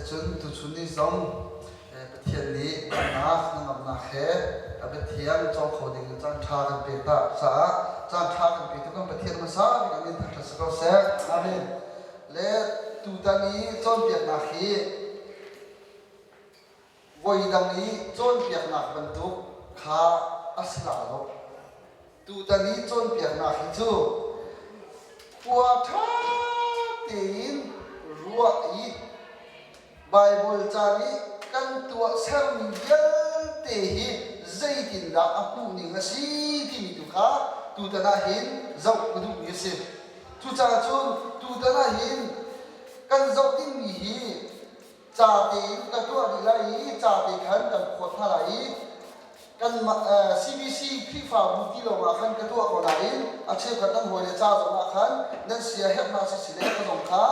Cun tuchun ni zong Pathian nih damnak hnangamnak he a biathiang cawng kho ding in caan ṭha kan pek ta caah caan ṭha kan petu kan Pathian hmasa bik a min thangṭhat si ko seh. Amen. Le tutan i cawnpiaknak hi voidang i cawnpiaknak bantuk kha a si la lo. Tutan i cawnpiaknak hi cu khua ṭha tein ruah i Baibal ca nih kan tuahsermi vialte hi zeitindah a hmuhning a si timi tu kha tutan ah hin zoh ka duhmi a si. Cucaah cun tutan ah hin kan zoh dingmi hi ca tein ka tuah dih lai i ca te khan kan phawt hna lai i kanmah CBC Khrihfabu ti lawngah khan ka tuah ko nain a cheukhat nan hawile ca zongah khan nan sia herh hna sisile ka zong kha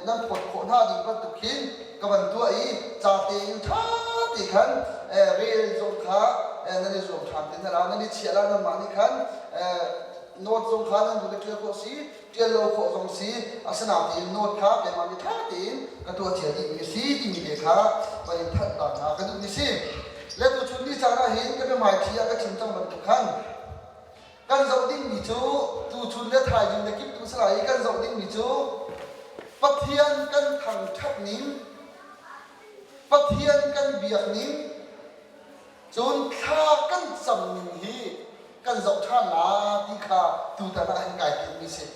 nan phawt khawh hna ding bantuk khin ka van tuah i ca tein ṭha te khan rel zong kha nan i zuam ṭhan te hna la nan i chiah la nanmah nih khan note zong kha nan duh le ṭial khawh si ṭial lo khawh zong si asinain note kha keimah nih ṭha tein ka tuah cia dihmi a si timi te kha van in thanh ta hna ka duhmi si. Le tuchun ni caan ah hin ka biahmaiṭhi ah ka chim cang bantuk khan kan zoh dingmi cu tuchun le thaizing le kiptu si lai i kan zoh dingmi cu Pathian kan thangṭhat ning, Pathian kan biak ning, Cun thla kan cam ning hi kan zoh ṭhan la ti kha tutan ah hin kai timhmi si.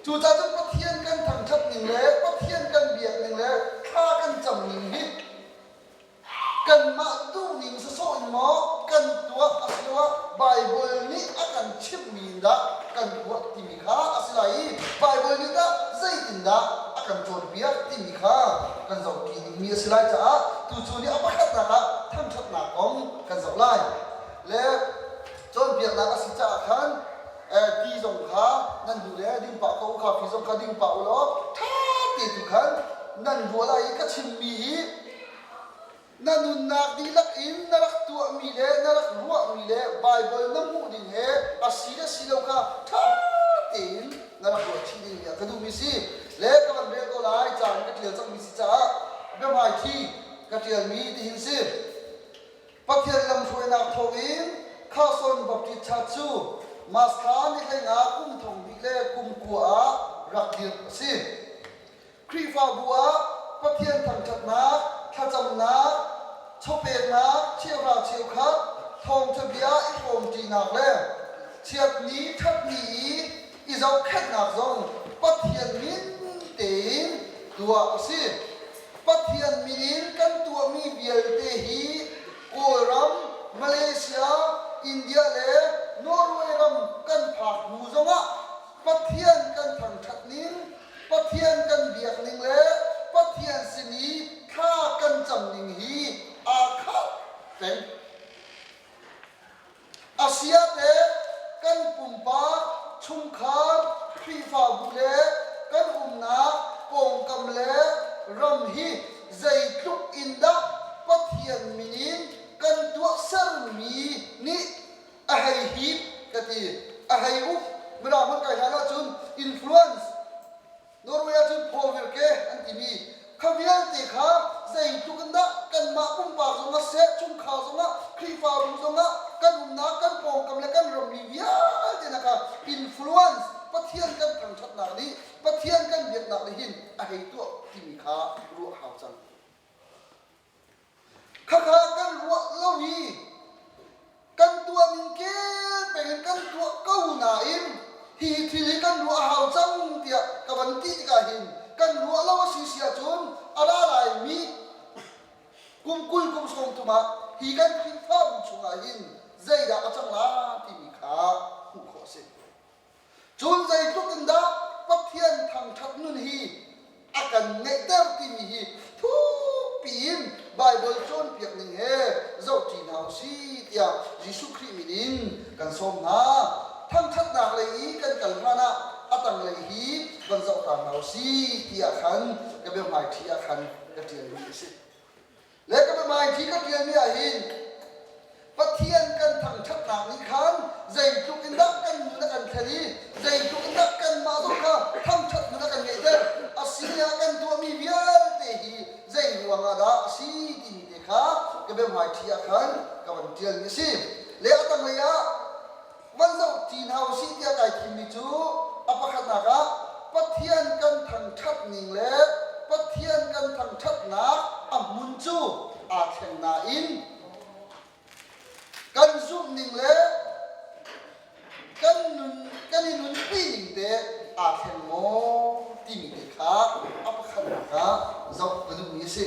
Cucaah cun Pathian kan thangṭhat ning le Pathian kan biak ning le thla kan cam ning hi kanmah duhning sawsawh in maw kan tuah asiloah Baibal nih a kan chimhmi in dah kan tuah timi kha a si lai i Baibal nih dah zeitindah a kan cawnpiak timi kha kan zohṭi dingmi a si lai caah tucu nih a pakhatnak ah thangṭhatnak kong kan zoh lai. Le cawnpiaknak a si caah khan ti zong kha nan duh le ding pah ko u kha fi zong kha ding pah u law ṭha te tu khan nan ruah lai i ka chimmi hi Na nunnak dihlak in na rak tuahmi le na rak ruahmi le Baibal na hmuh ding he a si le si lo kha ṭha tein na rak ruah chih ding tiah ka duhmi si. Le ka van rel ko lai ca in ka ṭial cangmi si caah biahmaiṭhi ka ṭialmi tihin si. Pathian lamhruainak thawngin Carson Baptist Church cu March thla ni 15 kum thong hnih le kum kua ah rak dirh a si. Khrihfabu ah Pathian thangṭhatnak, thlacamnak, chawpeknak, cheuhra cheukhat, thawngṭha bia i hrawmṭinak le chiatni ṭhatni i i zohkhenhnak zong Pathian min tein tuah a si. Pathian min in kan tuahmi vialte hi Kawlram, Malaysia, India le Norway ram kan phak hnu zongah Pathian kan thangṭhat ning Pathian kan biak ning le Pathian sin i thla kan cam ning hi aa khat peng. Asia te kan pumpak, chungkhar, Khrihfabu le kan umnak pawngkam le ram hi zeitluk in dah Pathian min in kan tuahsermi nih a hei hip ka ti a hei uk mirang hmanh kai hlan ahcun influence Norway ahcun påvirke an timi kha vialte kha zeitluk in dah kanmah pumpak zongah seh chungkhar zongah Khrihfabu zongah kan umnak kan pawngkam le kan rammi vialte na kha influence Pathian kan thangṭhatnak nih Pathian kan biaknak nih hin a hei tuah timi kha ruah hau cang. Khakha kan ruah lo i kan tuah ning kel peng in kan tuah ko nain hi thil hi kan ruah a hau cang tiah ka van ti tikah hin kan ruah lo a si si ahcun a ra laimi kum 20 kum 30 ah hi kan Khrihfabu chungah hin zeidah a cang la timi kha hmuh khawh a si. Cun zeitluk in dah Pathian thangṭhat nun hi a kan ngeihter timi hi thukpi in Baibal cawnpiak ning he zohṭi hna u sih tiah Jesuh Khrih min in kan sawm hna. Thangṭhatnak lei i kan kal hlan ah a tanglei hi van zoh ta hna u sih tiah khan ka biahmaiṭhi ah khan ka ṭialmi a si. Le ka biahmaiṭhi ka ṭialmi ah hin Pathian kan thangṭhatnak nih khan zeitluk in dah kan nun a kan thlen i zeitluk in dah kanmah zong kha thangṭhat nun a kan ngeihter. A si ah kan tuahmi vialte hi zei ruangah dah a si timi te kha ka biahmaiṭhi ah khan ka van ṭialmi a si. Le a tanglei ah van zoh ṭi hna usih tiah kai thimmi cu a pakhatnak ah Pathian kan thangṭhat ning le Pathian kan thangṭhatnak a hmun cu aa thleng nain Kan zumhning le kan nun kan i nunpi ning te aa thleng maw timi te kha a pakhatnak ah zoh ka duhmi a si.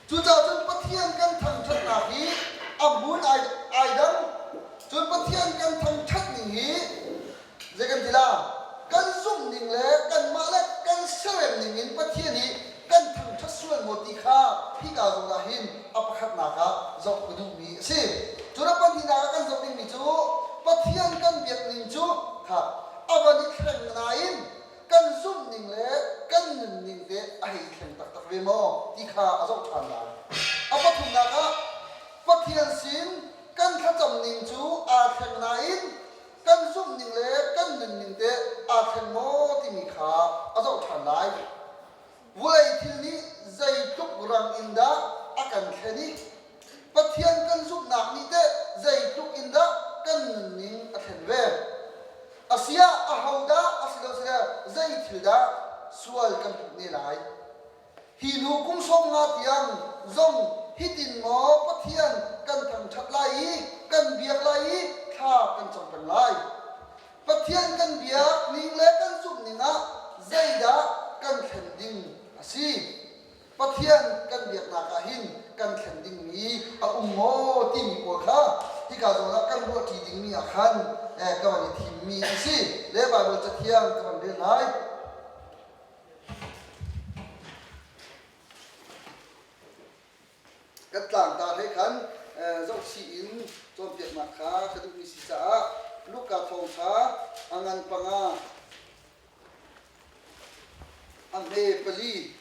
Cucaah cun Pathian kan thangṭhatnak hi a hmun ai, ai dang. Cun Pathian kan thangṭhat ning hi Zei kan ti la? Kan zumh ning le kanmah le kan siarem ning in Pathian i kan thangṭhat sual maw ti kha hika zawn ah hin a pakhatnak ah zoh ka duhmi a si. Cun a pahnihnak ah kan zoh dingmi cu Pathian kan biak ning cu kha a van i thleng nain kan zumh ning le kan nunning te a hei thleng taktak ve maw ti kha a zoh ṭhan lai. A pathumnak ah Pathian sin kan thlacam ning cu aa thleng nain kan zumhning le kan nunning teh aa thleng maw timi kha a zoh ṭhan lai. Vawlei thil nih zeitluk rang in dah a kan thlen i Pathian kan zumhnak nih teh zeitluk in dah kan nunning a thlen ve. Asiah ahodah asilosile zei thil dah sual kan puh ne lai? Hi hnu kum 50 tiang zong hitin maw Pathian kan thangṭhat lai i kan biak lai i thla kan cam peng lai? Pathian kan biak ning le kan zumh ning ah zeidah kan thlen ding a si? Pathian kan biaknak ah hin kan thlen dingmi a um maw timi pawl kha hika zawn ah kan ruahṭi dingmi ah khan ka van i thimmi a si. Le Baibal Cathiang ka van rel lai. Kan tlangtar he khan zohchih in cawnpiaknak kha ka duhmi si caah Luka thawngṭha a ngan panga a hme pali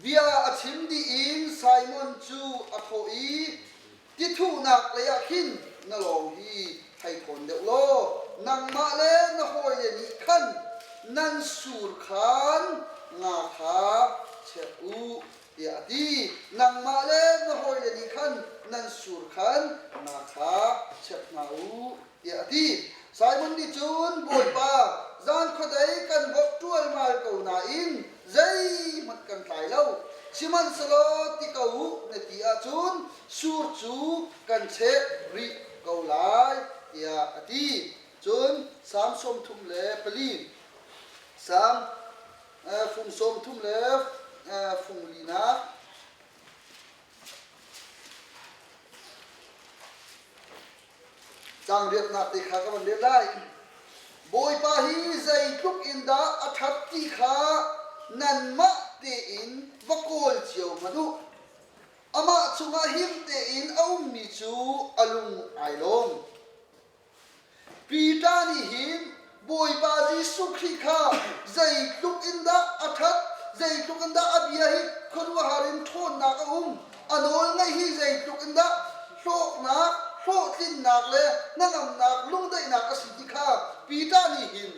bia a chim dih in Simon cu a thawh i Tithuhnak lei ah khin na lawng hi hei thawn deuh law nangmah le na hawile nih khan nan sur khan nga kha chek u tiah a ti. Nangmah le na hawile nih khan nan sur khan nga kha chek hna u tiah a ti. Simon nih cun, Bawipa, zan khuadei kan vok ṭualmal ko nain zeihmanh kan tlai lo. Sihmanhsehlaw ti ko u na ti ahcun sur cu kan cheh rih ko lai, tiah a ti. Cun Salm 34, Salm fung 30 le fung linak, Caang riatnak te kha ka van rel lai. Bawipa hi zeitluk in dah a ṭhat ti kha nanmah tein va kawl cio hmanh u. Amah chungah him tein a ummi cu a lung ai lawm. Peter nih hin Bawipa Jesuh Khrih kha zeitluk in dah a ṭhat, zeitluk in dah a bia hi khuaruahhar in ṭhawnnak a um, a nawl ngaih hi zeitluk in dah hlawknak, hlawhtlinnak le hnangamnak, lungdaihnak a si ti kha Peter nih hin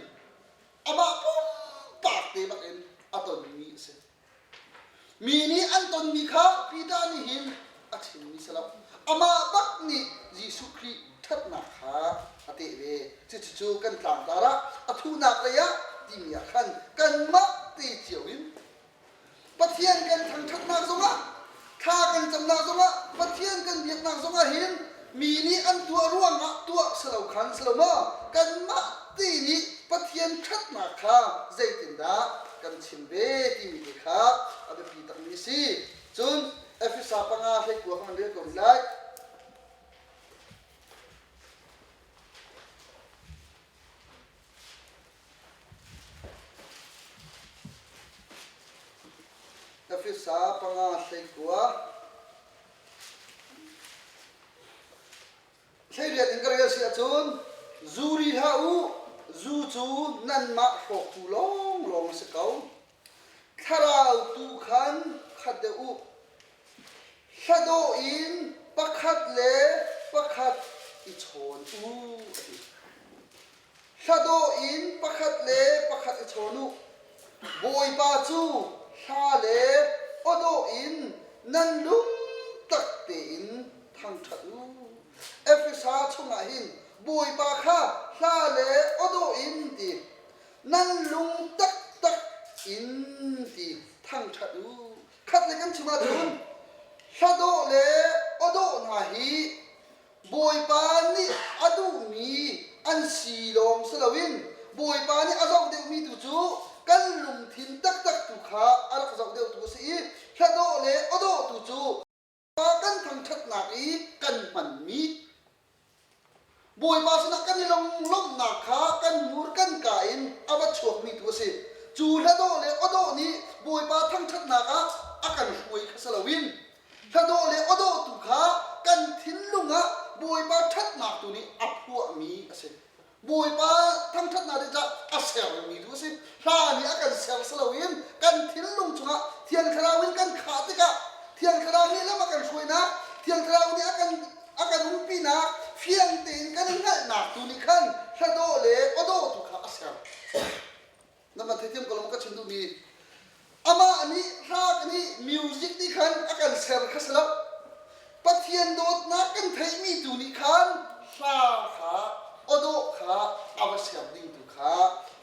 amah pumpak te bakin a tonmi a si. Mi nih an tonmi kha Peter nih hin a chimmi si lo. Amah bak nih Jesuh Khrih ṭhatnak kha a teh ve. Cucu kan tlangtar ah a thuhnak lei ah timi ah khan kanmah te cio in Pathian kan thangṭhatnak zongah thla kan camnak zongah Pathian kan biaknak zongah hin mi nih an tuah ruangah tuah si lo khan si lo maw kanmah te nih Pathian ṭhatnak kha zeitindah kan chim ve timi te kha a biapi takmi a si. Cun Efesa panga hleikua kan rel ko rih lai. Efesa panga hleikua Hleiriat in ka rel si ahcun zu ri hlah u, zu cu nanmah hrawktu lawnglawng a si ko. Thlarau tu khan khat deuh u. Hladawh in pakhat le pakhat i chawn u, a ti. Hladawh in pakhat le pakhat i chawn u. Bawipa cu hla le awdawh in nan lungtak tein thangṭhat u. Efesa chungah hin Bawipa kha hla le awdawh in ti, nan lung taktak in ti thangṭhat u. Khat le kan chim ahcun hladawh le awdawh hna hi Bawipa nih a duhmi an si lawng si loin Bawipa nih a zoh deuhmi tu cu kan lungthin taktak tu kha a rak zoh deuhtu a si i hladawh le awdawh tu cu kan thangṭhatnak i kan hmanmi Bawipa sinah kan i lunglawmhnak kha kan hmur kan ka in a va chuakmi tu a si. Cu hladawh le awdawh nih Bawipa thangṭhatnak ah a kan hruai kha si loin hladawh le awdawh tu kha kan thinlung ah Bawipa ṭhatnak tu nih a phuahmi a si. Bawipa thangṭhatnak nih cah a sermi tu a si. Hla nih a kan ser si loin kan thinlung chungah Thiang Thlarau in kan khah tikah Thiang Thlarau nih lam a kan hruainak, Thiang Thlarau nih a kan a kan umpinak, fiang tein kan i hngalhnak tu nih khan hladawh le awdawh tu kha a ser. Na kan theithiam ko lo ka chim duhmi amah nih hla nih music nih khan a kan ser kha si lo. Pathian dawtnak kan theihmi tu nih khan hla kha awdawh kha a va ser ding tu kha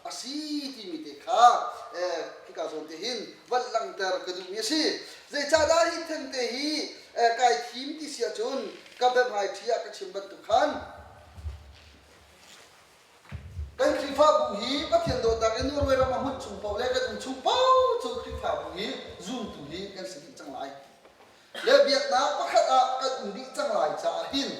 a si timi te kha eh, hika zawn te hin van langhter ka duhmi a si. Zeicahdah hi thengte hi eh, kai thim ti si ahcun ka biahmaiṭhi ah ka chim bantuk khan Kan Khrihfabu hi Pathian dawtnak in Norway ram a hmunh chung paoh le kan um chung paoh cu Khrihfabu hi zumtu hi kan si dih cang lai. Le biaknak pakhat ah kan um dih cang lai caah hin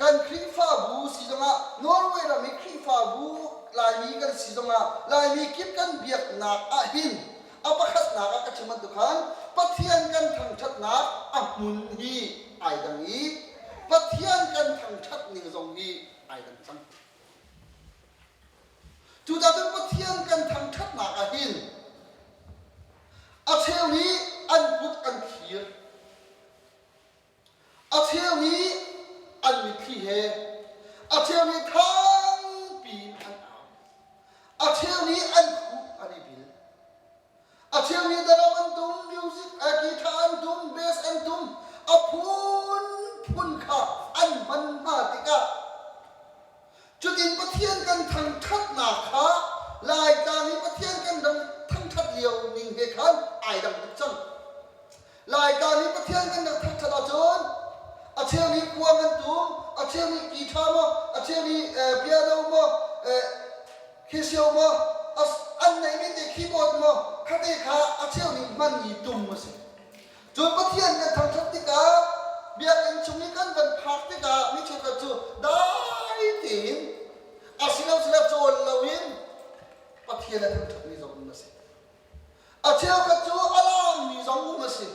kan Khrihfabu si zongah Norway ram i Khrihfabu Laimi kan si zongah Laimi kip kan biaknak ah hin a pakhatnak ah ka chim bantuk khan Pathian kan thangṭhatnak a hmun hi ai dang i Pathian kan thangṭhat ning zong hi ai dang cang. Cucaah cun Pathian kan thangṭhatnak ah hin a cheu nih an kut an thlir, a cheu nih an mitthli he, a cheu nih thangpi in an au, a cheu nih an khup an i bil. A cheu nih drum an tum, music guitar an tum, bass an tum, a phunphun kha an hman hna tikah cutin Pathian kan thangṭhatnak kha Laitlang i Pathian kan ram thangṭhat lio ning he khan ai dang tuk cang. Laitlang i Pathian kan rak thangṭhat ahcun a cheu nih kuang an tum, a cheu nih guitar maw, a cheu nih piano maw, Khisio maw an neihmi te keyboard maw khate kha a cheu nih hmanmi tum a si. Cun Pathian kan thangṭhat tikah biakinn chung i kan van phak tikah mi cheukhat cu dai tein asilo sila cawl loin Pathian a thangṭhatmi zong um a si. A cheukhat cu a laangmi zong um a si.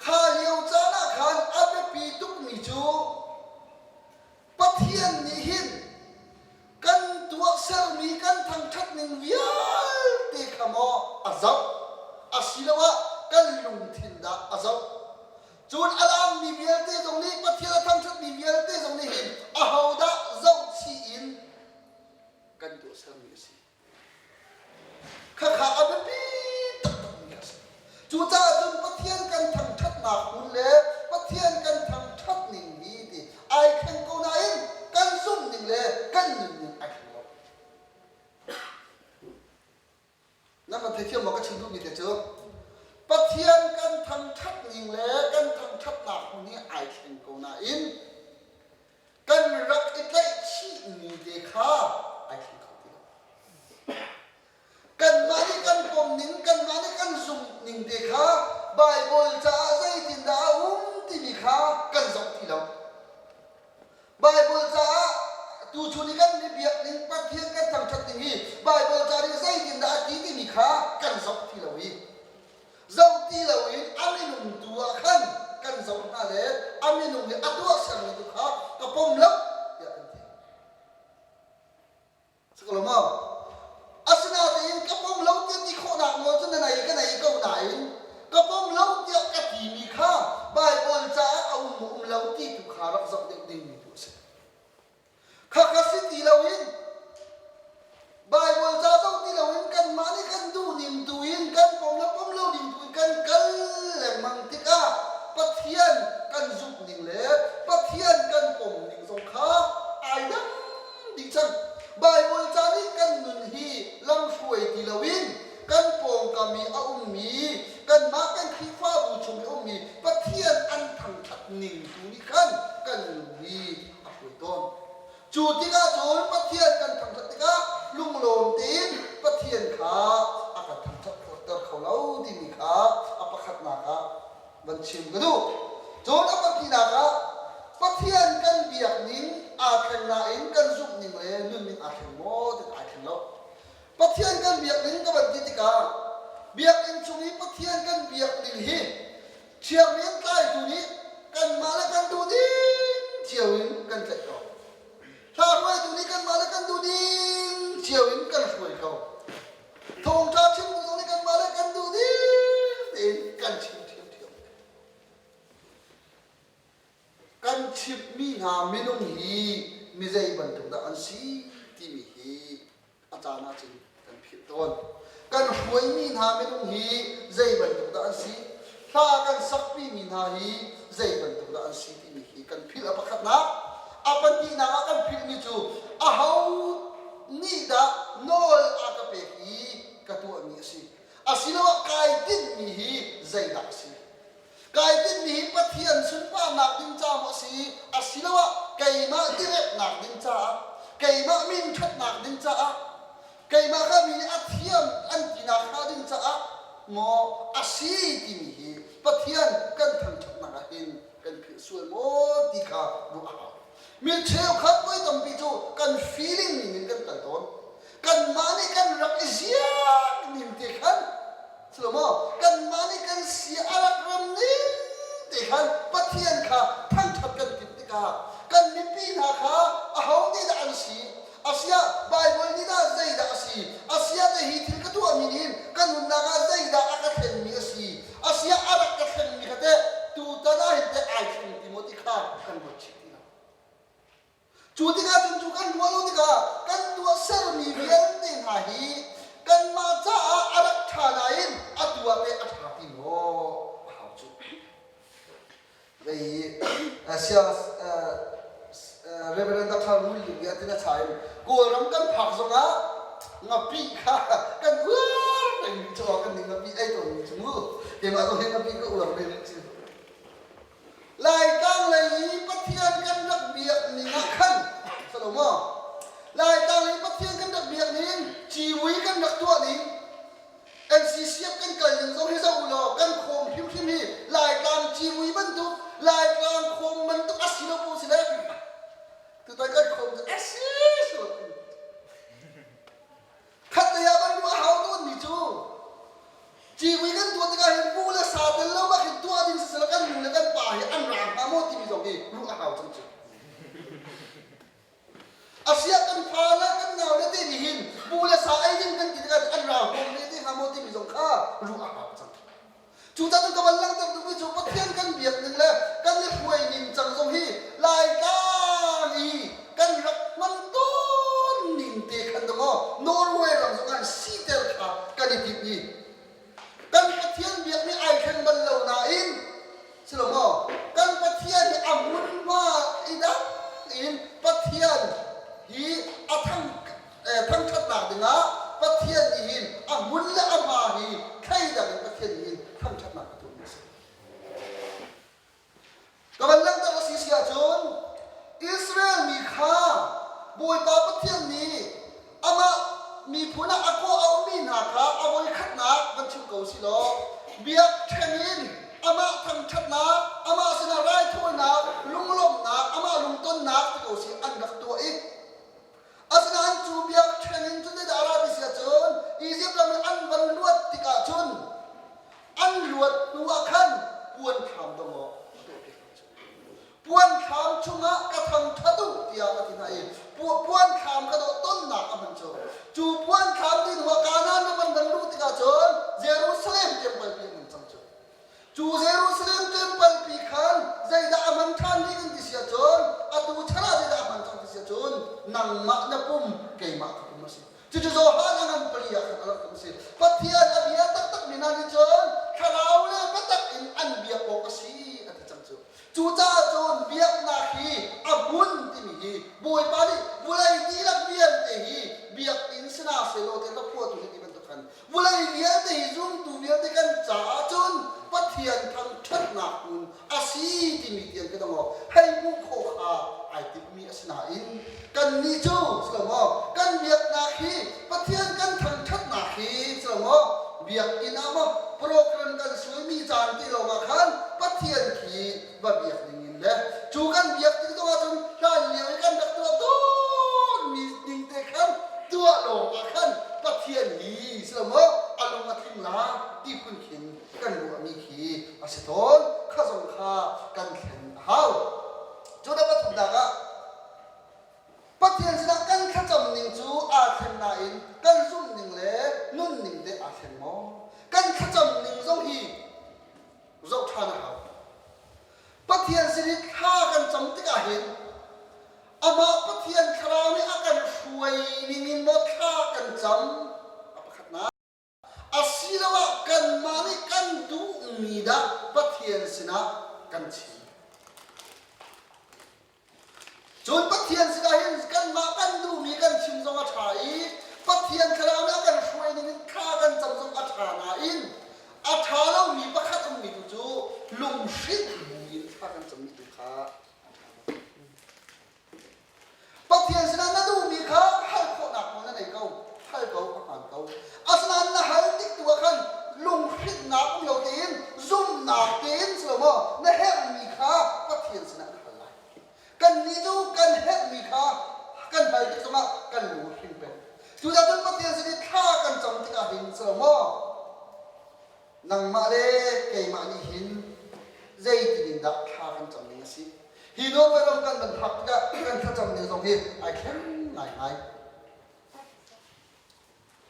Kha lio caan ah khan a biapi tukmi cu Pathian nih hin kan tuahsermi kan thangṭhat ning vialte kha maw a zoh asiloah kan lungthin dah a zoh? Cun a laangmi vialte zong nih Pathian a thangṭhatmi vialte zong nih hin ahodah zohchih in kan tuahsermi a si? Khakha a biapi taktakmi a si. Cucaah cun Pathian kan thangṭhatnak hmun le Pathian kan thangṭhat ning hi ti ai thleng ko nain kan zumh ning le kan nunning ai thleng lo. Na kan theithiam maw ka chim duhmi te cu Pathian kan thangṭhat ning le kan thangṭhatnak hmun hi ai thleng ko nain kan rak i tlaihchihmi te kha ai thleng kho ti lo. Kanmah nih kan pom ning, kanmah nih kan zumh ning te kha Baibal caah zeitindah a um timi kha kan zoh ti lo. Baibal caah tuchun i kan i biak ning Pathian kan thangṭhat ning hi Baibal ca nih zeitindah a ti timi kha kan zoh ti lo i zoh ti loin a minung tu ah khan kan zoh hna le a minung nih a tuahsermi tu kha ka pom lo tiah kan ti. Siko maw? Asinain ka pom lo tiah ti khawhnak nawl cu na nei ka nei ko nain ka pom lo tiah ka timi kha Baibal caah a um maw um lo ti tu kha rak zoh deuh dingmi tu a si. Khakha si ti loin Baibal ca zoh ti loin kanmah nih kan duh ning tu in kan pom le pom lo ding tu in kan. cang. Baibal ca nih kan nun hi lamhruai ti loin kan pawngkam i a ummi kanmah kan Khrihfabu chung i a ummi Pathian an thangṭhat ning tu nih khan kan nun hi a hruai tawn. Cu tikah cun Pathian kan thangṭhat tikah lunglawm tein Pathian kha a kan thangṭhat kho lo timi kha a pakhatnak ah van chim ka duh. Cun a pahnihnak ah Pathian kan biak ning aa thleng nain kan zumh ning le nunning aa thleng maw ti aa thleng lo. Pathian kan biak ning ka van ti tikah biakinn chung i Pathian kan biak ning hi thiangmin tlaitu nih kanmah le kan duh ding cio in kan tlaih ko. Hla hruaitu nih kanmah le kan duh ding cio in kan hruai ko. Thawngṭha chimtu zong nih kanmah le kan duh ding tein kan chim ṭhiamṭhiam. Kan chimhmi hna minung hi mi zei bantuk dah an si timi hi a caan ahcun kan philh tawn. Kan hruaimi hna minung hi zei bantuk dah an si? Hla kan sakpimi hna hi zei bantuk dah an si timi hi kan philh. A pakhatnak, a pahnihnak ah kan philhmi cu aho nih dah nawl a ka pek i ka tuahmi a si? Asiloah kai tinhmi hi zeidah a si? Kai tinhmi hi Pathian sunparnak ding ca maw a si asiloah keimah direpnak ding caah, keimah min ṭhatnak ding caah, keimah kha mi nih a thiam an tinak hnga ding caah maw a si timi hi Pathian kan thangṭhatnak ah hin kan philh sual maw ti kha ruah a hau. Mi cheukhat voi tampi cu kan feeling ning in kan kal tawn. Kanmah nih kan rak i ziak ning te khan Silo kanmah nih kan si a rak ram ning te khan Pathian kha thangṭhat kan timh tikah kan mipi hna kha aho nih dah an si asiah Baibal nih dah zeidah a si asiah te hi thil ka tuahmi nih hin ka nunnak ah zeidah a ka thlenmi a si asiah a rak ka thlenmi kha teh tutan ah hin teh ai thleng ti maw ti kha kan ruat chih ti lo. Cu tikah cun cu kan ruah lo tikah kan tuahsermi vialte hna hi kanmah caah a rak ṭha nain atu ah teh a ṭha ti maw a hau cu. Vei sia Reverend Dr. Ngun Ling nih a tin a cha in Kawlram kan phak zongah ngapih kha kan uar pengmi cu kan nih ngapih ei tawnmi cu mu keimah zong hi ngapih ka uar ve rih cu. Laitlang lei i Pathian kan rak biak ning ah khan Salomo Laitlang lei Pathian kan rak biak ning ciwi kan rak tuah ning NCCF kan kal ning zong hi zoh u law kan khawm hrimhrim hi Laitlang ciwi bantuk Laitlang khawm bantuk a si lo po si le tutan kan khawm cu asi Khatlei ah kan ruah a hau tawnmi cu civui kan tuah tikah hin buh le sa tel lo bak hin tuah ding siseh kan nu le kan pa hi an ra hnga maw timi zong hi ruah a hau cang cu. Asiah kan fa le kan nau le te nih hin buh le sa ei ding kan ti tikah an ra huam ve te hnga maw timi zong kha ruah a hau cang. Cucaah cun ka van langhter duhmi cu Pathian kan biak ning le kan i hruai ning cang zong hi Laitlang i kan rak hman tawn ning te khan dawkaw Norway ram zong ah siter kha kan i timh i kan Pathian biakmi ai thleng bal lo nain si lo maw kan Pathian hi a hmunhma i dang in Pathian hi a thang thangṭhatnak dingah Pathian nih hin a hmun le a hma hi thleidang in Pathian nih hin thangṭhatnak a tuahmi a si. Ka van langhter a si si ahcun Israel mi kha Bawipa Pathian nih amah miphun ah a kawh a ummi hna kha a voikhatnak van chim ko si law biakṭheng in amah thangṭhatnak amah sinah raithawinak lunglawmhnak amah lungtonnak ti ko si an rak tuah i Asinain cu biakṭheng in cun zeidah a ra ti si ahcun Izipt ram in an van luat tikah cun an luat hnuah khan puan thlam dong aw a tuahpiak hna cu. Puan thlam chungah ka thangṭhat u tiah a ti hna i puan thlam ka dawh tonnak a hman cu. Cu puan thlam ti hnuah Kanaan ram an van luh tikah cun Jerusalem temple pi an hman cang cu. Cu Jerusalem temple pi khan zeidah a hman ṭhan dih kan ti si ahcun atu chan ah zeidah a hman cang ti si ahcun nangmah na pum keimah ka pum a si. Cucu Johan a ngan pali ah khan a langhter a si. Pathian a bia taktak mi hna nih cun thlarau le biatak in an biak awk a si a ti cang cu. Cucaah cun biaknak hi a hmun timi hi Bawipa nih vulei dihlak vialte. si hna sehlaw ti hla phuahtu nih ti bantuk khan vawlei vialte hi zumtu vialte kan caah cun Pathian thangṭhatnak hmun a si timi tiang khi dong hei hmuh khawh kha ai timhmi a si nain kannih cu si maw kan biaknak hi Pathian kan thangṭhatnak hi si maw biakinn ah maw program kan suaimi caan ti lawngah khan Pathian khi va biak ding in le cu kan biak tik zongah cun hlan lio i kan rak tuah tawnmi ning te khan tuah lawngah khan Pathian hi si maw a lung a tling la ti phun khin kan ruahmi khi a si tawn. Kha zong kha kan thlen a hau. Cu dah pathumnak ah Pathian sinah kan thlacam ning cu aa thleng nain kan zumh ning le nun ning teh aa thleng maw? Kan thlacam ning zong hi zoh ṭhan a hau. Pathian sin i thla kan cam tikah hin amah Pathian thlarau nih a kan hruai ning in maw thla kan cam? A pakhatnak. Asiloah kanmah nih kan duhmi dah Pathian sinah kan chim. Cun Pathian sinah hin kanmah kan duhmi kan chim zong a ṭha i Pathian thlarau nih a kan hruai ning in thla kan cam zong a ṭha nain a ṭha lomi pakhat ummi tu cu lunghrinh buin thla kan cammi tu kha a ṭha lo. Pathian sinah na duhmi kha hal khawhnak nawl na nei ko. Hal ko, a hmaan ko. Asinain na hal tik tu ah khan lunghrinhnak um lo tein, zumhnak tein si lo maw, na herhmi kha Pathian sinah na hal lai. Kannih cu kan herhmi kha kan hal tik zongah kan lung a hring peng. Cucaah cun Pathian sin i thla kan cam tikah hin si lo maw, nangmah le keimah nih hin zeitin in dah thla kan cam ning a si? Hi Norway ram kan van phak tikah kan thlacam ning zong hi ai thleng ngaingai.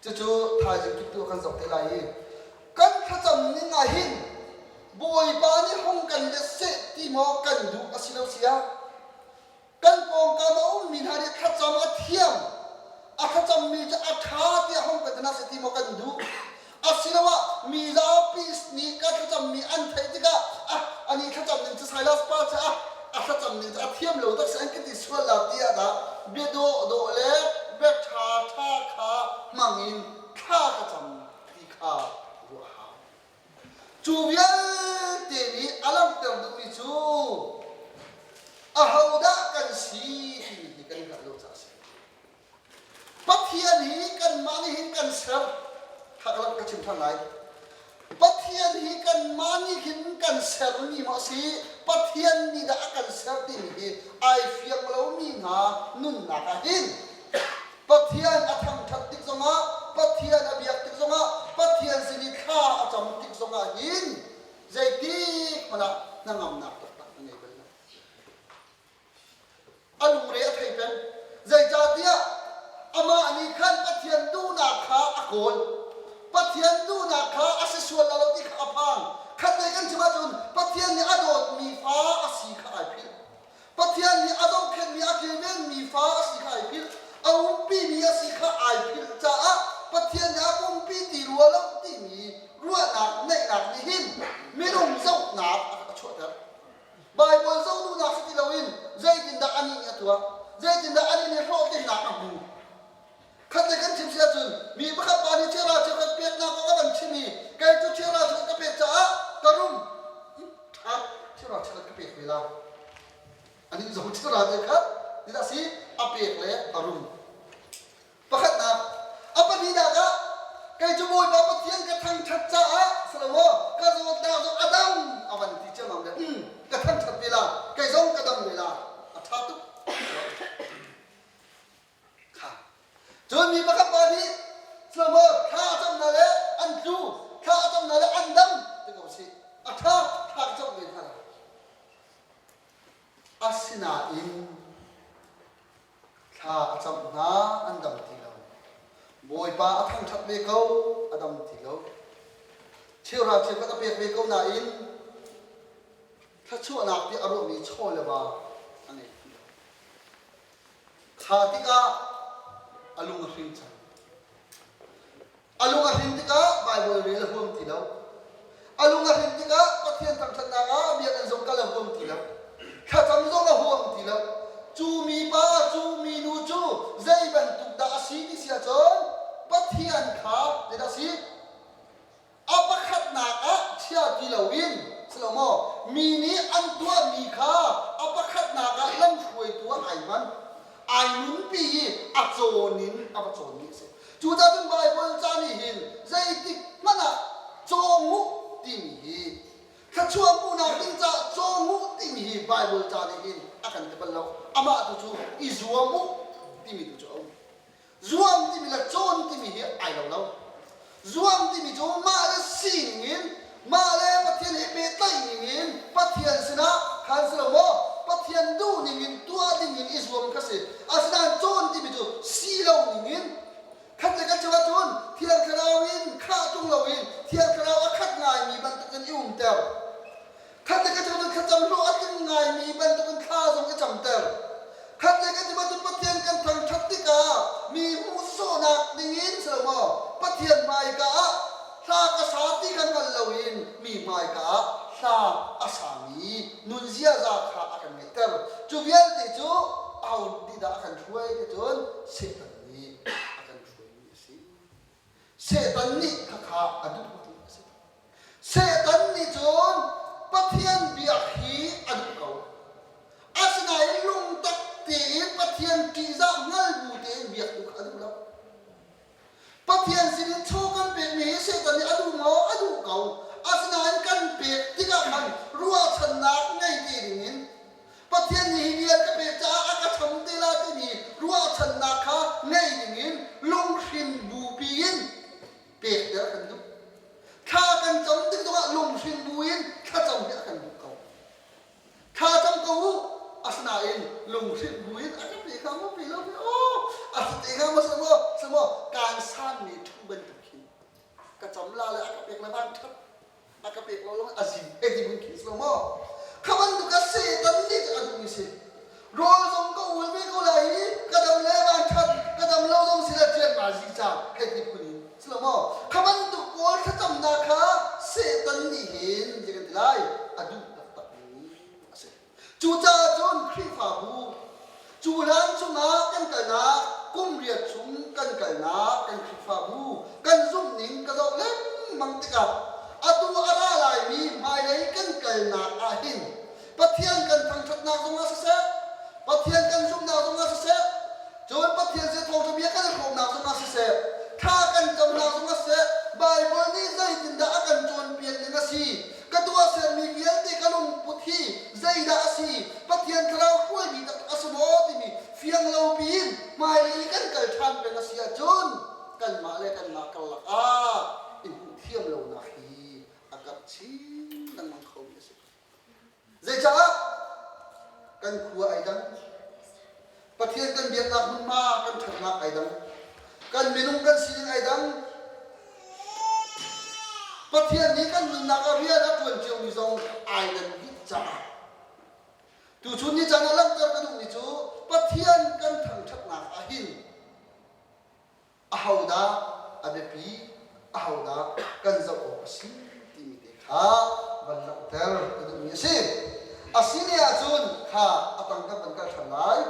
Cucu thaizing kip tu kan zoh te lai i kan thlacam ning ah hin Bawipa nih hung kan let seh ti maw kan duh a si lo sia Kan pawngkam a ummi hna nih thlacam a thiam, a thlacammi cu a ṭha tiah hong kan hna seh ti maw kan duh? Asiloah mi zapi nih ka thlacammi an theih tikah ah ani thlacam ning cu Silas pa cu ah a thlacam ning cu a thiam lo tak si an ka ti sual la tiah dah bia dawh dawh le bia ṭha ṭha kha hmang in thla ka cam ti kha ruah a hau. Cu vialte nih a langhter duhmi cu ahodah kan si timi hi kan i hngalh lo caah a si. Pathian hi kanmah nih hin kan ser. Kha ka ka chim ṭhan lai. Pathian hi kanmah nih hin kan sermi maw a si, Pathian nih dah a kan ser timi hi ai fiang lomi hna nunnak ah hin Pathian a thangṭhat tik zongah, Pathian a biak tik zongah, Pathian sin i thla a cam tik zongah hin zeitik hmanh ah hnangamnak taktak a ngei bal lo. A lungre a thei peng. Zeicahtiah amah nih khan Pathian duhnak kha a kawl. Pathian duhnak kha a si sual la lo ti kha a phang. Khatlei kan chim ahcun Pathian nih a dawtmi fa a si kha ai philh. Pathian nih a zohkhenhmi a kilvenmi fa a si kha ai philh. A umpimi a si kha ai philh caah Pathian nih a umpi ti rua lo timi ruahnak neihnak nih hin minung zohnak a chuahter. Baibal zoh duhnak si ti loin zeitindah anih nih a tuah, zeitindah anih nih hlawhtlinnak a hmu. Khatte kan chim si ahcun mi pakhat pa nih chiara cheukhat peknak kong a van chim i kei cu chiara cheukhat ka pek caah ka rum ṭha chiara cheukhat ka pek ve lai. Anih zong chiara cheukhat ti si a pek le a rum. Pakhatnak, a pahnihnak ah kei cu Bawipa Pathian ka thangṭhat caah si lo maw ka zawtnak zong a dam a van ti ciammam le um ka thangṭhat ve la kei zong ka dam ve la a ṭha tuk. Kha. Cun mi pakhat pa nih Shlomo thla a cam hna le an tlu, thla a cam hna le an dam ti ko sih. A ṭha, thla ka cam ve hna lai. Asinain thla a camh hna an dam ti lo. Bawipa a thangṭhat ve ko, a dam ti lo. Cheuhra cheukhat a pek ve ko nain thluachuahnak ti a ruahmi chaw le va a ngei ti lo. Kha tikah a lung a hring cang. A lung a hrin tikah Baibal rel a huam ti lo. A lung a hrin tikah Pathian thangṭhatnak ah biakinn zong kal a huam ti lo. Thlacam zong a huam ti lo. Cu mipa, cu minu cu zei bantuk dah a si ti si ahcun. Pathian kha zeidah a si? A pakhatnak ah chia ti loin si lo maw mi nih an tuahmi kha a pakhatnak ah lamhruaitu ah ai hman. Ai nunpi i a cawn in a va cawnmi a si. Cucaah cun Baibal ca nih hin zeitik hmanh ah cawng u timi hi thluachuah hmuhnak ding caah cawng u timi hi Baibal ca nih hin a kan ti bal lo. Amah tu cu i zuam u timi tu cu a um. Zuam timi le cawn timi hi ai lo lo. Zuam timi cu mah le sining in mah le Pathian he pehtlaih ning in Pathian sinah khan si lo maw Pathian duh ning in tuah ding in i zuam kha si. Asinain cawn timi cu si lo ning in khat le khat cungah cun Thiang Thlarau in khah ṭung loin Thiang Thlarau a khat ngaimi bantukin i umter. Khat le khat cu thlacam hlawh a tling ngaimi bantukin thla zong i camter. Khat le khat cu Pathian kan thangṭhat tikah mi hmuhsawhnak dingin si lo maw Pathian hmaika ah hla ka sa ti kha hngal loin mi hmaika ah hla a sami nun ziaza kha a kan ngeihter. Cu vialte cu aho nih dah a kan hruai ti cun Satan nih a kan hruaimi a si. Satan nih khakha a duh ti a si. Satan nih cun Pathian biak hi a duh ko. Asinain lungtak tein Pathian ṭihzah hngal bu tein biak tu kha a duh lo. Pathian sinin chaw kan pekmi hi Satan nih a duh maw? A duh ko. Asinain kan pek tikah khan ruahchannak ngei te dingin Pathian nih hi vial ka pek caah a ka cham te la timi ruahchannak kha ngei dingin lunghrin bupi in pekter kan duh. Thla kan cam tik zongah lunghrin buin thlacam hi a kan duh ko. Thla cam ko u, asinain lunghrin buin a ka pe kha maw pe lo pe aw a si te hnga maw si maw si maw kaan sanmi ṭhu bantuk khi ka cam la le a ka pek le van ṭhat a ka pek lo lawng a zin e ti mun khi si lo maw kha bantuk a Satan nih a duhmi si rawl zong ka ul ve ko lai i ka dam le van ṭhat ka dam lo zong si le ṭian ma zi ca hei ti phun in si lo maw kha bantuk pawl thlacamnak kha Satan nih hin zei kan ti lai a duh taktakmi a si Cucaah cun Khrihfabu cu hlan chungah kan kalnak kum riat chung kan kalnak kan Khrihfabu kan zumhning ka zoh lengmang tikah atu a ra laimi hmailei kan kalnak ah hin Pathian kan thangṭhatnak zongah siseh Pathian kan zumhnak zongah siseh Cun Pathian sin thawngṭha bia kan i hrawmnak zongah siseh, thla kan camnak zongah siseh, Baibal nih zeitindah a kan cawnpiak ning a si, ka tuahsermi vialte ka lungput hi zeidah a si, Pathian thlarau hruaimi taktak a si maw timi fiang lo piin hmailei i kan kal ṭhan peng a si ahcun kanmah le kanmah karlak ah i hmuhthiam lonak hi a karh chin lengmang khomi a si. Zeicah kan khua ai dang? Pathian kan biaknak hmunhma kan ṭhatnak ai dang. Kan minung kan sining ai dang. Pathian nih kan nunnak ah rian a ṭuan ciomi zong ai dan dih caah tuchun ni caan ah langhter ka duhmi cu Pathian kan thangṭhatnak ah hin ahodah a biapi, ahodah kan zoh awk a si timi te kha van langhter ka duhmi a si. A si ne ahcun kha a tang kan van kal ṭhan lai.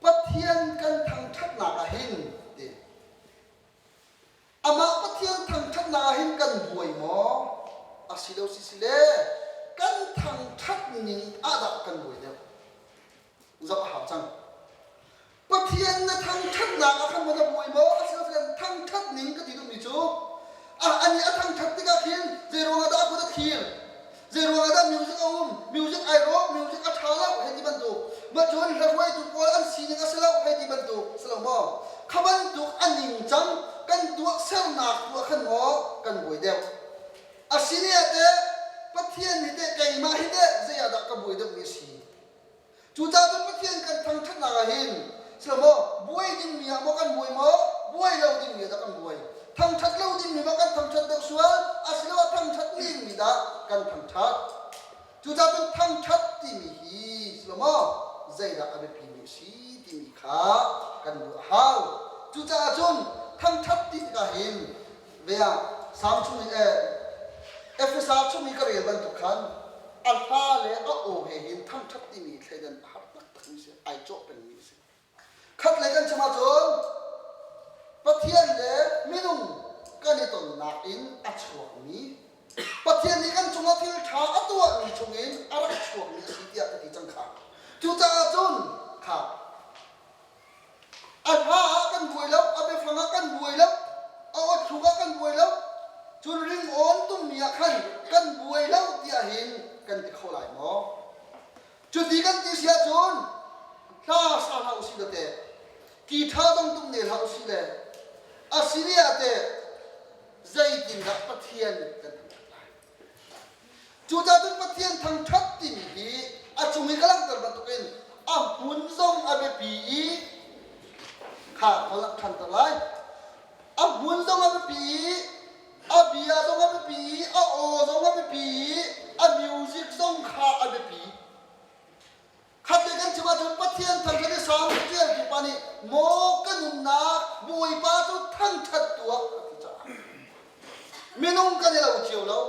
Pathian kan thangṭhatnak ah hin ti amah Pathian thangṭhatnak ah hin kan buai maw? A si lo si si le kan thangṭhat ning ah dah kan buai deuh? Zoh a hau cang. Pathian na thangṭhatnak ah khan maw na buai maw asiloah thangṭhat ning ka ti duhmi cu ani a thangṭhat tikah khin zei ruangah dah a kut a thlir zei ruangah dah music a um music ai rawk music a ṭha lo hei ti bantuk mah cun hla-hruaitu pawl an sining a si lo hei ti bantuk si lo maw kha bantuk a ningcang kan tuahsernak tu ah khan maw kan buai deuh a si ne ah teh Pathian hi teh keimah hi teh zei ah dah ka buai deuhmi a si Cucaah cun Pathian kan thangṭhatnak ah hin maw buai dingmi ah maw kan buai maw buai lo dingmi ah dah kan buai thangṭhat lo dingmi maw kan thangṭhat deuh sual asiloah thangṭhat dingmi dah kan thangṭhat cucaah cun thangṭhat timi hi maw zeidah a biapimi a si timi kha kan ruah a hau cucaah cun thangṭhat ti tikah hin ve ah Salm chung i Efesa chung i ka rel bantuk khan a hla le a aw he hin thangṭhat timi thleidan a har taktakmi si ai cawh pengmi a si. Khat lei kan chim ahcun Pathian. Pathian le minung kan i tonnak in a chuakmi, Pathian nih kan cungah thil ṭha a tuahmi chungin a rak chuakmi a si tiah ka ti cang kha. Cucaah cun kha a hla ah kan buai lo, a biafang ah kan buai lo, a awthluk ah kan buai lo, cun ringawn tummi ah khan kan buai lo tiah hin kan ti kho lai maw? Cuti kan ti si ahcun hla sa hlah usih law teh, ki ṭha dong tuk ne hlah usih le a si ni ah teh zeitindah Pathian kan thangṭhat lai? Cucaah cun Pathian thangṭhat timi hi a cung i ka langhter bantukin a hmun zong a biapi i kha ka langhter lai. A hmun zong a biapi i a bia zong a biapi i a aw zong a biapi i a music zong kha a biapi. Khatlei kan chim ahcun Pathian thangṭhat i Salm ṭialtu pa nih maw ka nunnak Bawipa cu thangṭhat tuah a ti caah minung kan i lo cio lo.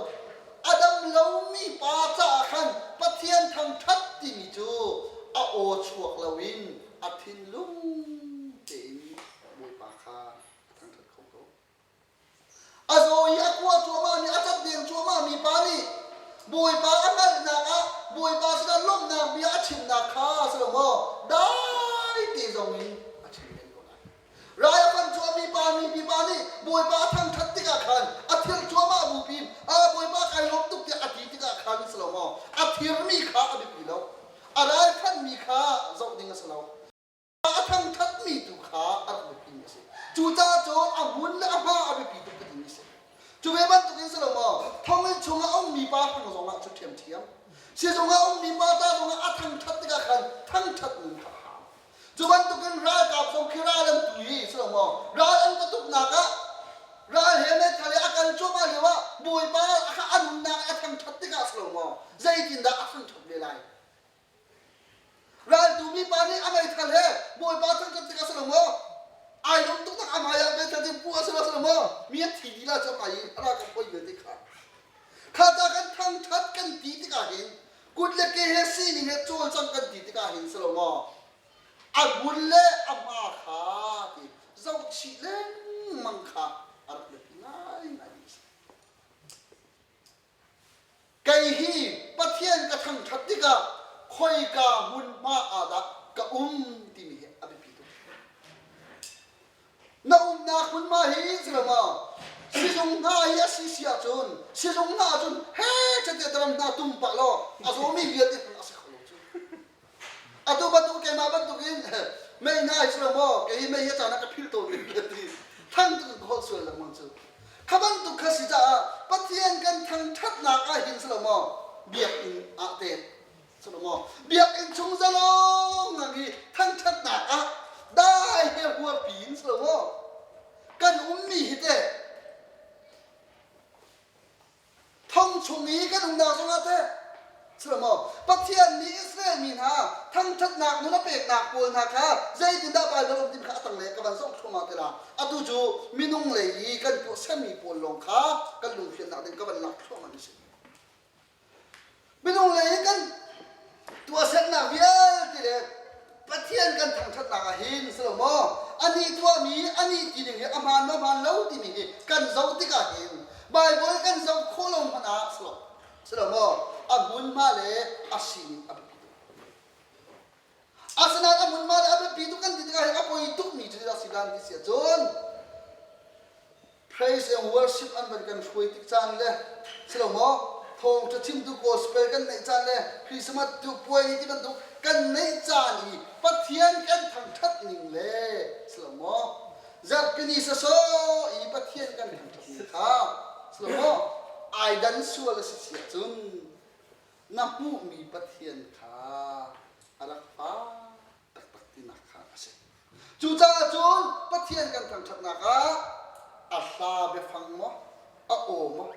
A dam lomi pa caah khan Pathian thangṭhat timi cu a aw chuak loin a thinlung tein Bawipa kha a thangṭhat kho ko. A zaw i a kuah cuahmahmi, a cat deng cuahmahmi pa nih Bawipa a hngalhnak ah Bawipa sinah lawmhnak bia a chimnak kha a si lo maw? Dai te zong in a chim men ko lai. Rai a fan cuahmi pa mipi pa nih Bawipa a thangṭhat tikah khan a thil cuahmah bu pin a Bawipa kai lawm tuk tiah a ti tikah khan si lo maw? A thirmi kha a biapi lo. A rai fanmi kha zoh ding a si lo. A thangṭhatmi tu kha a rak biapimi a si. Cucaah cun a hmun le a hma a biapi tuk ka timi a si. Cu ve bantukin si lo maw, thonginn chungah a ummi pa hrang zongah cu ṭhiamṭhiam. Sizung ah a ummi pa ta zongah a thangṭhat tikah khan thangṭhat nun kha a hau. Cu bantukin ralkap zong khi ral an tu i si lo maw, ral an va tuknak ah ral he meithal he a kal cuahmah lio ah Bawipa kha a nunnak a thangṭhat tikah si lo maw, zeitindah a thangṭhat ve lai? Raltu mipa nih a meithal he Bawipa thangṭhat tik a si lo maw? Ai lawm tuk tak a hmai ah meithal cu puh a si lo si lo maw? Mi an thi lila cu a hmai i a ralkap hawi vialte kha. Kha ta kan thangṭhat kan ti tikah hin kut le ke he sining he cawlcang kan ti tikah hin si lo maw? A hmun le a hma kha ti zohchih lengmang kha a rak biapi ngaingai mi a si. Kei hi Pathian ka thangṭhat tikah khoika hmunhma ah dah ka um timi hi a biapi tuk. Na umnak hmunhma hi si lo maw? Sizung hna hi a si si ahcun sizung hna ahcun he cate daram hna tum pah law a zawmi vialte hmanh a si kho lo cu. Atu bantuk keimah bantukin mei hna hi si lo maw kei hi mei hi a caan ah ka philh tawn mi ka ti thang tuk in ka holh sual lengmang cu kha bantuk kha si caah Pathian kan thangṭhatnak ah hin si lo maw biakinn ah te si lo maw biakinn chung zalong ngang i thangṭhatnak ah dai he huapi in si lo maw kan ummi hi teh Thong chung i kan umnak zongah teh maw Pathian nih Israel mi hna thangṭhatnak nun a peknak pawl hna kha zeitindah Baibal um timi kha a tanglei ka van zoh thluahmah te la. Atu cu minung lei i kan tuahsermi pawl lawng kha kan lungfiannak ding ka van lak thluahmah mi si. Minung lei i kan tuahsernak vialte le Pathian kan thangṭhatnak ah hin si lo maw anih tuahmi anih ti ding hi a hmaan maw hmaan lo timi hi kan zoh tikah hin Baibal kan zoh khawh lo hmanh ah si lo si lo maw a hmunhma le a sining a biapi tuk. Asinain a hmunhma le a biapi tuk kan ti tikah hin a poi tukmi cu zeidah si dan ti si ahcun Praise and worship an van kan hruai tik caan le si lo maw thawngṭha chimtu gospel kan neih caan le Christmas tu puai ti bantuk kan neih caan i Pathian kan thangṭhat ning le si lo maw zarhpini sawsawh i Pathian kan thangṭhat ning kha si lo maw ai dan sual a si si ahcun na hmuhmi Pathian kha a rak fak taktak tinak kha a si. Cucaah cun Pathian kan thangṭhatnak ah a hla biafang maw, a aw maw,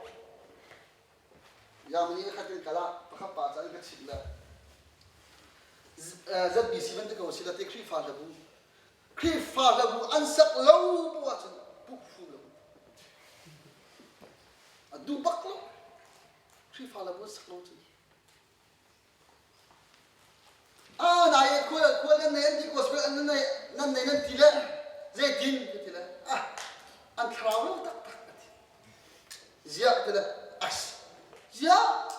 Germany khat in kal ah pakhat pa ca in ka chimh le ZBC van ti ko si la te Khrihfa hlabu Khrihfa hlabu an sak lo bu ahcun puh fu lo a duh bak lo Khrihfa hlabu an sak lo cun Ah, nai khual khual nan nei an ti gospel an nan nei nan nei nan ti le zeitin ka ti le ah. An thlarau lo taktak a ti. Ziah ti le as. Ziah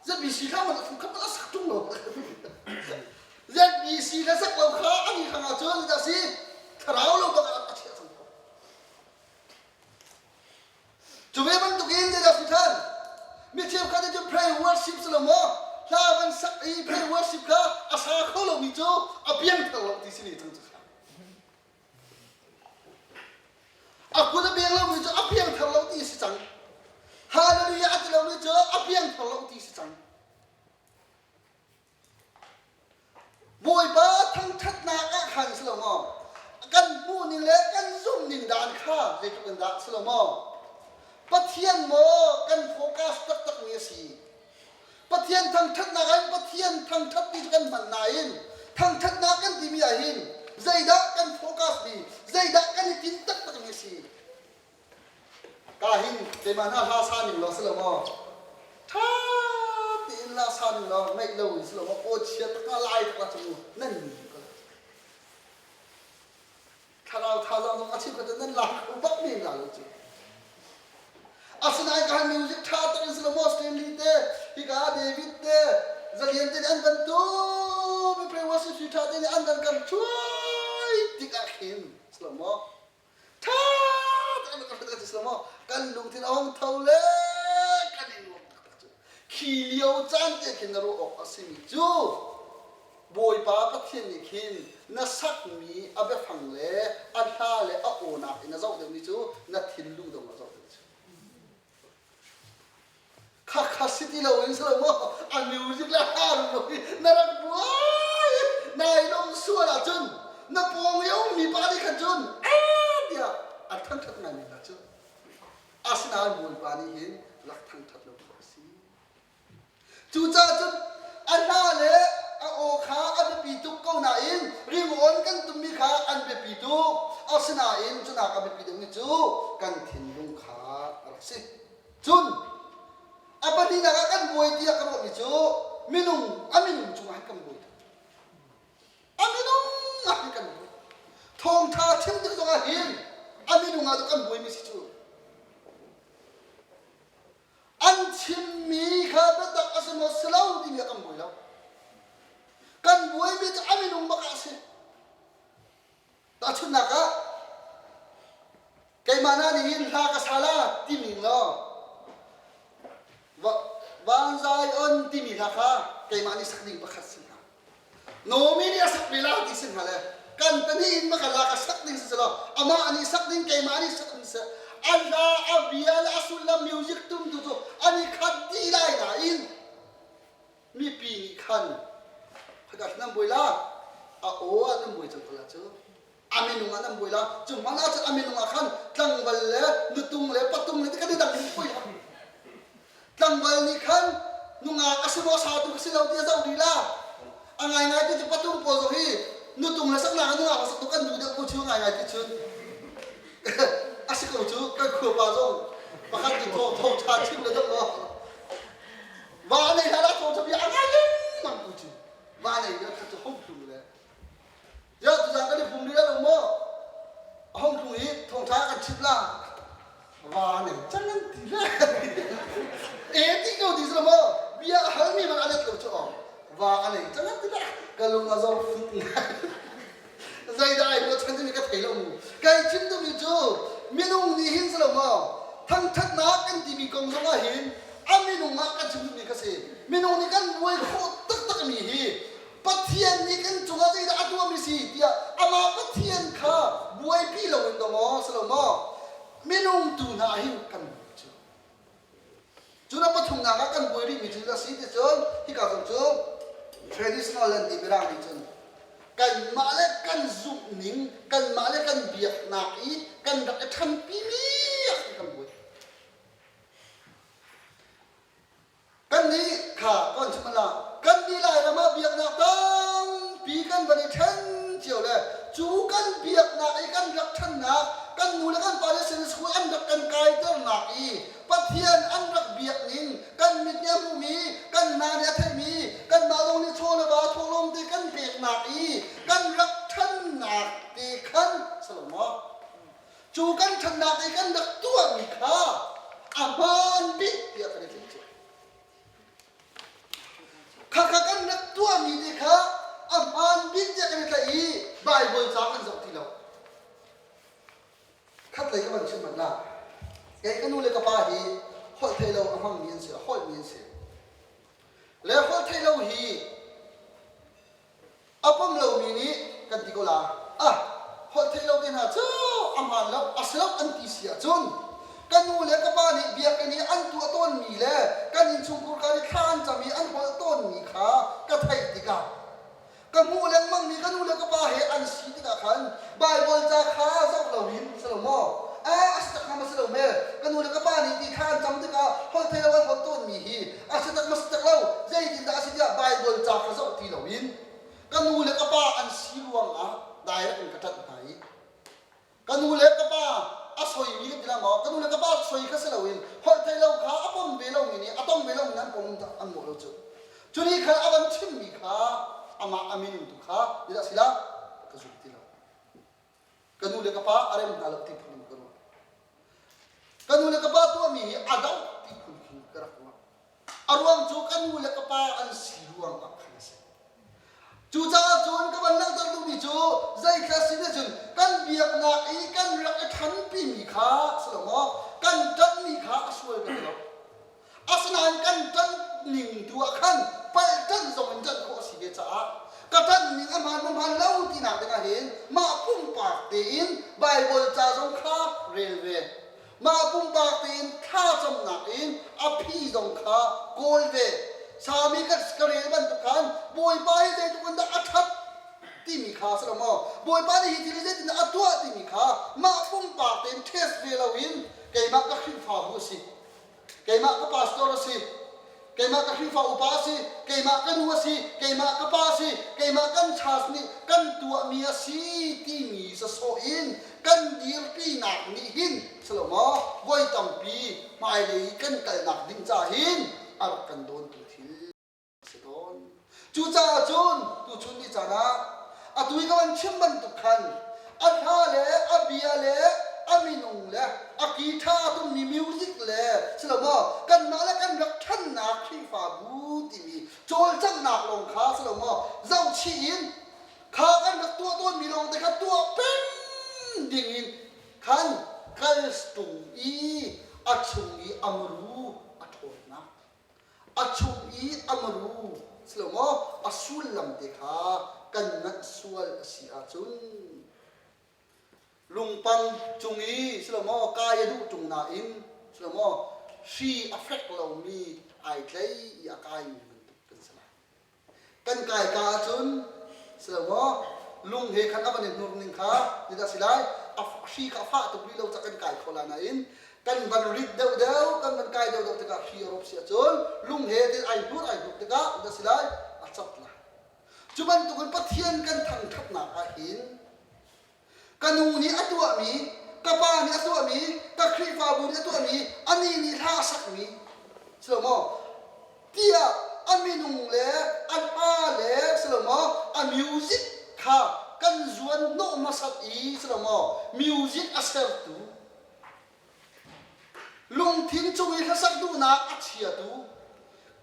ZBC hla man a khat a sak ṭung lo. ZBC hla sak lo kha ani hrang ah cun dah si thlarau lo bak ah a chiah cang ko. Cu ve bantukin zeidah si ṭhan? Mi cheukhat nih cun pray worship si lo maw? Hla van sak i pray worship kha a sa kho lomi cu a piangthar lo ti si ne cang cu kha. A kut a piang lomi cu a piangthar lo ti si cang. Hallelujah a ti lomi cu a piangthar lo ti si cang. Bawipa thangṭhatnak ah khan si lo maw? Kan hmuhning le kan zumhning dan kha zeitluk in dah si lo maw? Pathian maw kan focus taktakmi a si? Pathian thangṭhatnak ah hin Pathian thangṭhat ti cu kan hman nain thangṭhatnak kan timi ah hin zeidah kan focus mi, zeidah kan i tinh taktakmi a si? Ka hin keimah hna hla sa ning law si lo maw? Ṭha tein hla sa ning law ngaih lo in si lo maw? Aw chia tak nga lai tak la cu nan ni ko la. Thlarau thazaang zong a chim kha nan lak kho bak men la lo cu. Asinain ka han music ṭha tak in si lo maw Stanley te, hika David te, Zalian te nih an van tum i prayer worship ṭha te nih an van kan ṭhuai tikah khin si lo maw? Ṭha tein kan hrat kan si maw kan lungthin a hung tho le kan i nuam taktak cu khi lio caan te khin na ruah awk a simi cu Bawipa Pathian nih khin na sakmi a biafang le a hla le a awnak in a zoh deuhmi cu na thinlung dong a zoh deuh cu Khakha si ti loin si lo maw a music le har lo hi na rak buai nai lawm sual ahcun na pawng i a ummi pa nih khan cun ee tiah a thangṭhat ngaimi hna cu asinain Bawipa nih hin rak thangṭhat lo khawh a si. Cucaah cun a hla le a aw kha a biapi tuk ko nain ringawn kan tummi kha an biapi tuk. Asinain cunak a biapi deuhmi cu kan thinlung kha a rak si. Cun a pahnihnak ah kan buai tiah ka ruahmi cu minung a minung cungah hin kan buai tuk. A minung ah hin kan buai. Thawngṭha chim tik zongah hin a minung ah kan buaimi si cu. An chimmi kha biatak a si maw si lo timi ah kan buai lo. Kan buaimi cu a minung bak ah a si. Tahchunhnak ah, keimah na nih hin hla ka sa la timi law Van Zion timi hla kha keimah nih sak ding pakhat si hna. Naomi nih a sak ve la ti si hna le kan pahnih in maka la ka sak ding si law amah nih sak ding keimah nih sak ding si a hla a bia le a sullam music tum tu cu an i khat dih lai nain mipi nih khan khata nan buai la a aw ah nan buai cang ko la cu a minung ah nan buai la cu hmanh ah cun a minung ah khan tlangval le nutung le patung le kan i dang in buai la tlangval nih khan nungak a si maw sa tu ka si lo ti a zoh rih la a ngaingai ti cu patung pawl zong hi nutung le saknak ah nungak sak tu kan duh deuh ko chu ngaingai ti cun a si ko cu kan khua pa zong pakhat cu thaw thaw tha chim le deuh maw Va nei hlah dah thawngtha bia a ngai lengmang tu cu va nei le khat cu hong tlung le ya tuzaan kan i pum rih lo maw a hong tlung i thawngtha kan chimh la va nei cang an ti le e ti ko ti si maw bia a halmi man a let lo cu aw va a nei cang an ti le ka lung a zor fut ngai zeidah ai ruahchan timi ka thei lo mu kai chim duhmi cu minung nih hin si lo maw thangthatnak kan timi kong zong ah hin a minung ah kan chim duhmi kha si minung nih kan buai khawh taktak mi hi Pathian nih kan cungah zeidah a tuahmi si tiah amah Pathian kha buaipi lo in dong si lo maw minung tu hna hin kan buai cu Cun a pathumnak ah kan buai rihmi cu a si ti cun hika zong cu traditional an ti mirang nih cun kanmah le kan zumhning kanmah le kan biaknak i kan rak i ṭhanpimi ah khan kan buai. Kannih kha kan chim la kannih Lairam ah biaknak tampi kan van i ṭhen cio le cu kan biaknak i kan rak ṭhannak kan nu le kan pa le sin school an rak kan kaiternak i Pathian an rak biak ning kan mit nih a hmuhmi kan hna nih a theihmi kanmah zong nih chaw le va thawhlawm te kan peknak i kan rak ṭhannak te khan si lo maw? Cu kan ṭhannak i kan rak tuahmi kha a hmaan bik tiah kan i tling cio. Khakha kan rak tuahmi te kha a hmaan bik tiah kan i tlaih i Baibal ca kan zoh ti lo. Khatlei ka van chim hmanh la. Kei ka nu le ka pa hi holh thei lo a hmangmi an si, a holhmi an si. Le holh thei lo hi a pom lomi nih kan ti ko la. Ah, holh thei lo te hna cu a hmaan lo, a si lo an ti si ahcun ka nu le ka pa nih biakinn i an tuah tawnmi le kan innchungkhur ka i thla an cam i an holh tawnmi kha ka theih tikah ka hmuh lengmangmi ka nu le ka pa he an si tikah khan Baibal ca kha zoh loin si lo maw a a si tak hnga ma si lo me ka nu le ka pa nih ti thla an cam tikah holh thei lo an holh tawnmi hi a si tak ma si tak lo zeitindah a si tiah Baibal ca kha zoh ti loin ka nu le ka pa an si ruangah direct in ka ṭanh hna i Ka nu le ka pa a soimi kan ti lai maw? Ka nu le ka pa soi kha si loin holh theih lo kha a pom ve lomi nih a tong ve lomi nih an pom an mawh lo cu. Cu nih khan a van chimmi kha amah a minung tu kha zeidah a si la? Ka zum ti lo. Ka nu le ka pa a rem hna lo ti phun in ka ruah. Ka nu le ka pa tuahmi hi a doh ti phun khin ka rak ruah. A ruang cu ka nu le ka pa an si ruang ah khan a si. Cucaah cun ka van langhter duhmi cu zeithla sin ahcun kan biaknak i kan rak i ṭhanpimi kha si lo maw kan ṭanhmi kha a sual ka ti lo. Asinain kan ṭanh ning tu ah khan palh ṭanh zong in ṭanh khawh a si ve caah ka ṭanh ning a hmaan maw hmaan lo tinak dingah hin mah pumpak tein Baibal ca zong kha rel ve. Mah pumpak tein thlacamnak in a phi zong kha kawl ve. Sami ka, ka rel bantuk khan Bawipa hi zeitluk in dah a ṭhat timi kha si lo maw? Bawipa nih hi thil hi zeitindah a tuah timi kha mah pumpak tein test ve loin keimah ka Khrihfabu a si. Keimah ka pastor a si. Keimah ka Khrihfa upa a si. Keimah ka nu a si. Keimah ka pa a si. Keimah kan church nih kan tuahmi a si timi sasawh in kan dirpinak nih hin si lo maw voi tampi hmailei kan kalnak ding ca hin a rak kan dawntu thil a si tawn. Cucaah cun tuchun ni caan ah atu i ka van chim bantuk khan a hla le a bia le a minung le a guitar a tummi music le si lo maw kanmah le kan rak ṭhannak Khrihfabu timi cawlcanghnak lawng kha si lo maw zohchih in kha kan rak tuah tawnmi lawng te kha tuah peng ding in khan kal tung i a chung i a muru a ṭhawnnak a chung i a muru si lo maw a sullam te kha kan nganh sual a si ahcun lungpang cung i si lo maw kai a duh ṭung nain si lo maw hri a fek lomi ai tlei i a kaimi bantuk kan si lai. Kan kai ka ahcun si lo maw lung he khan a van i hnur ning kha zeidah si lai a hri kha a fah tuk rih lo ca kan kai kho lai nain kan van rit deuhdeuh kan van kai deuhdeuh tikah hri a rawp si ahcun lung he tin ai hnur ai hnur tikah zeidah si lai a cat lai. Cu bantukin Pathian kan thangṭhatnak ah hin Ka nu nih a tuahmi, ka pa nih a tuahmi, ka Khrihfabu nih a tuahmi, anih nih hla a sakmi, si lo maw? Tiah a minung le a hla le si lo maw a music kha kan zuan hnawh hmasat i si lo maw music a sertu Lungthin cung i hlasak duhnak a chiatu,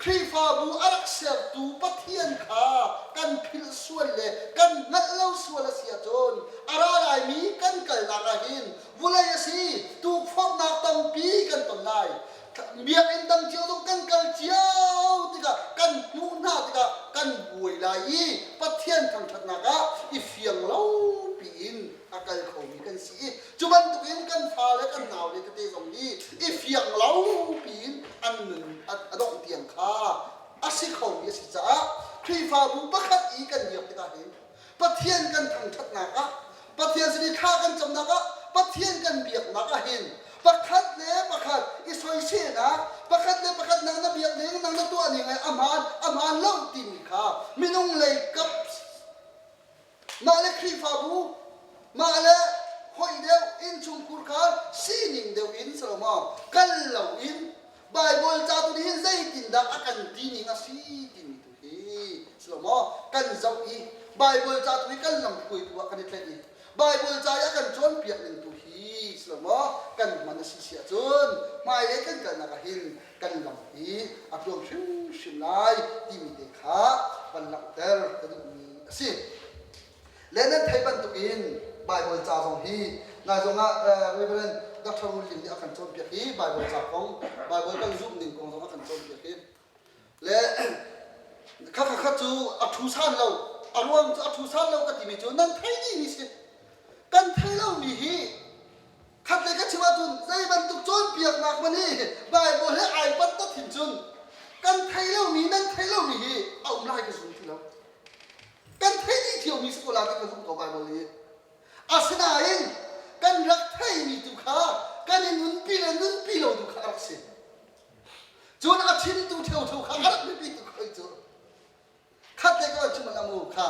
Khrihfabu a rak sertu Pathian kha kan philh sual le kan hngalh lo sual a si ahcun a ra laimi kan kalnak ah hin vulei a si tukforhnak tampi kan ton lai. Biakinn dang cio zong kan kal cio tikah kan hmuh hna tikah kan buai lai i Pathian thangṭhatnak ah i fiang lo piin a kal khomi kan si i cu bantukin kan fale kan naule tete zong hi i fiang lo piin an nun a dongh tiang kha a si khomi a si caah Khrihfabu pakhat i kan biak tikah hin Pathian kan thangṭhatnak ah Pathian sin i thla kan camnak ah Pathian kan biaknak ah hin pakhat le pakhat i soiselnak pakhat le pakhat nang na biak ning nang na tuah ning a hmaan a hmaan lo timi kha minung lei kap Mah le Khrihfabu, mah le hoih deuh innchungkhur kha sining deuh in si lo maw kal loin Baibal ca tu nih hin zeitindah a kan ti ning a si timi tu hi si lo maw kan zoh i Baibal ca tu hi kan lamhruaitu ah kan i tlaih i Baibal ca i a kan cawnpiak ning tu hi. si lo maw kan hman a si si ahcun hmailei kan kalnak ah hin kan lam hi a tluang hrimhrim lai timi te kha van langhter ka duhmi a si. Le nan theih bantukin Baibal ca zong hi nai zongah Reverend Dr. Ngun Lim nih a kan cawnpiak i Baibal ca kong, Baibal kan zumh ning kong zong a kan cawnpiak i le kha kha kha cu a thu san lo a ruang cu a thu san lo ka timi cu nan thei dih mi si kan thei lomi hi khat le ka chim ahcun zei bantuk cawnpiaknak hmanh hi Bible he ai pat tat hin cun kan thei lomi nan thei lomi hi a um lai ka zum ti lo kan thei dih thiomi si ko la ti ka zumh ko Bible hi asinain kan rak theimi tu kha kan i nunpi le nunpi lo tu kha a rak si cun a chimtu ṭheuṭheu kha a rak biapi tuk hoi cu khat le ka chim amu kha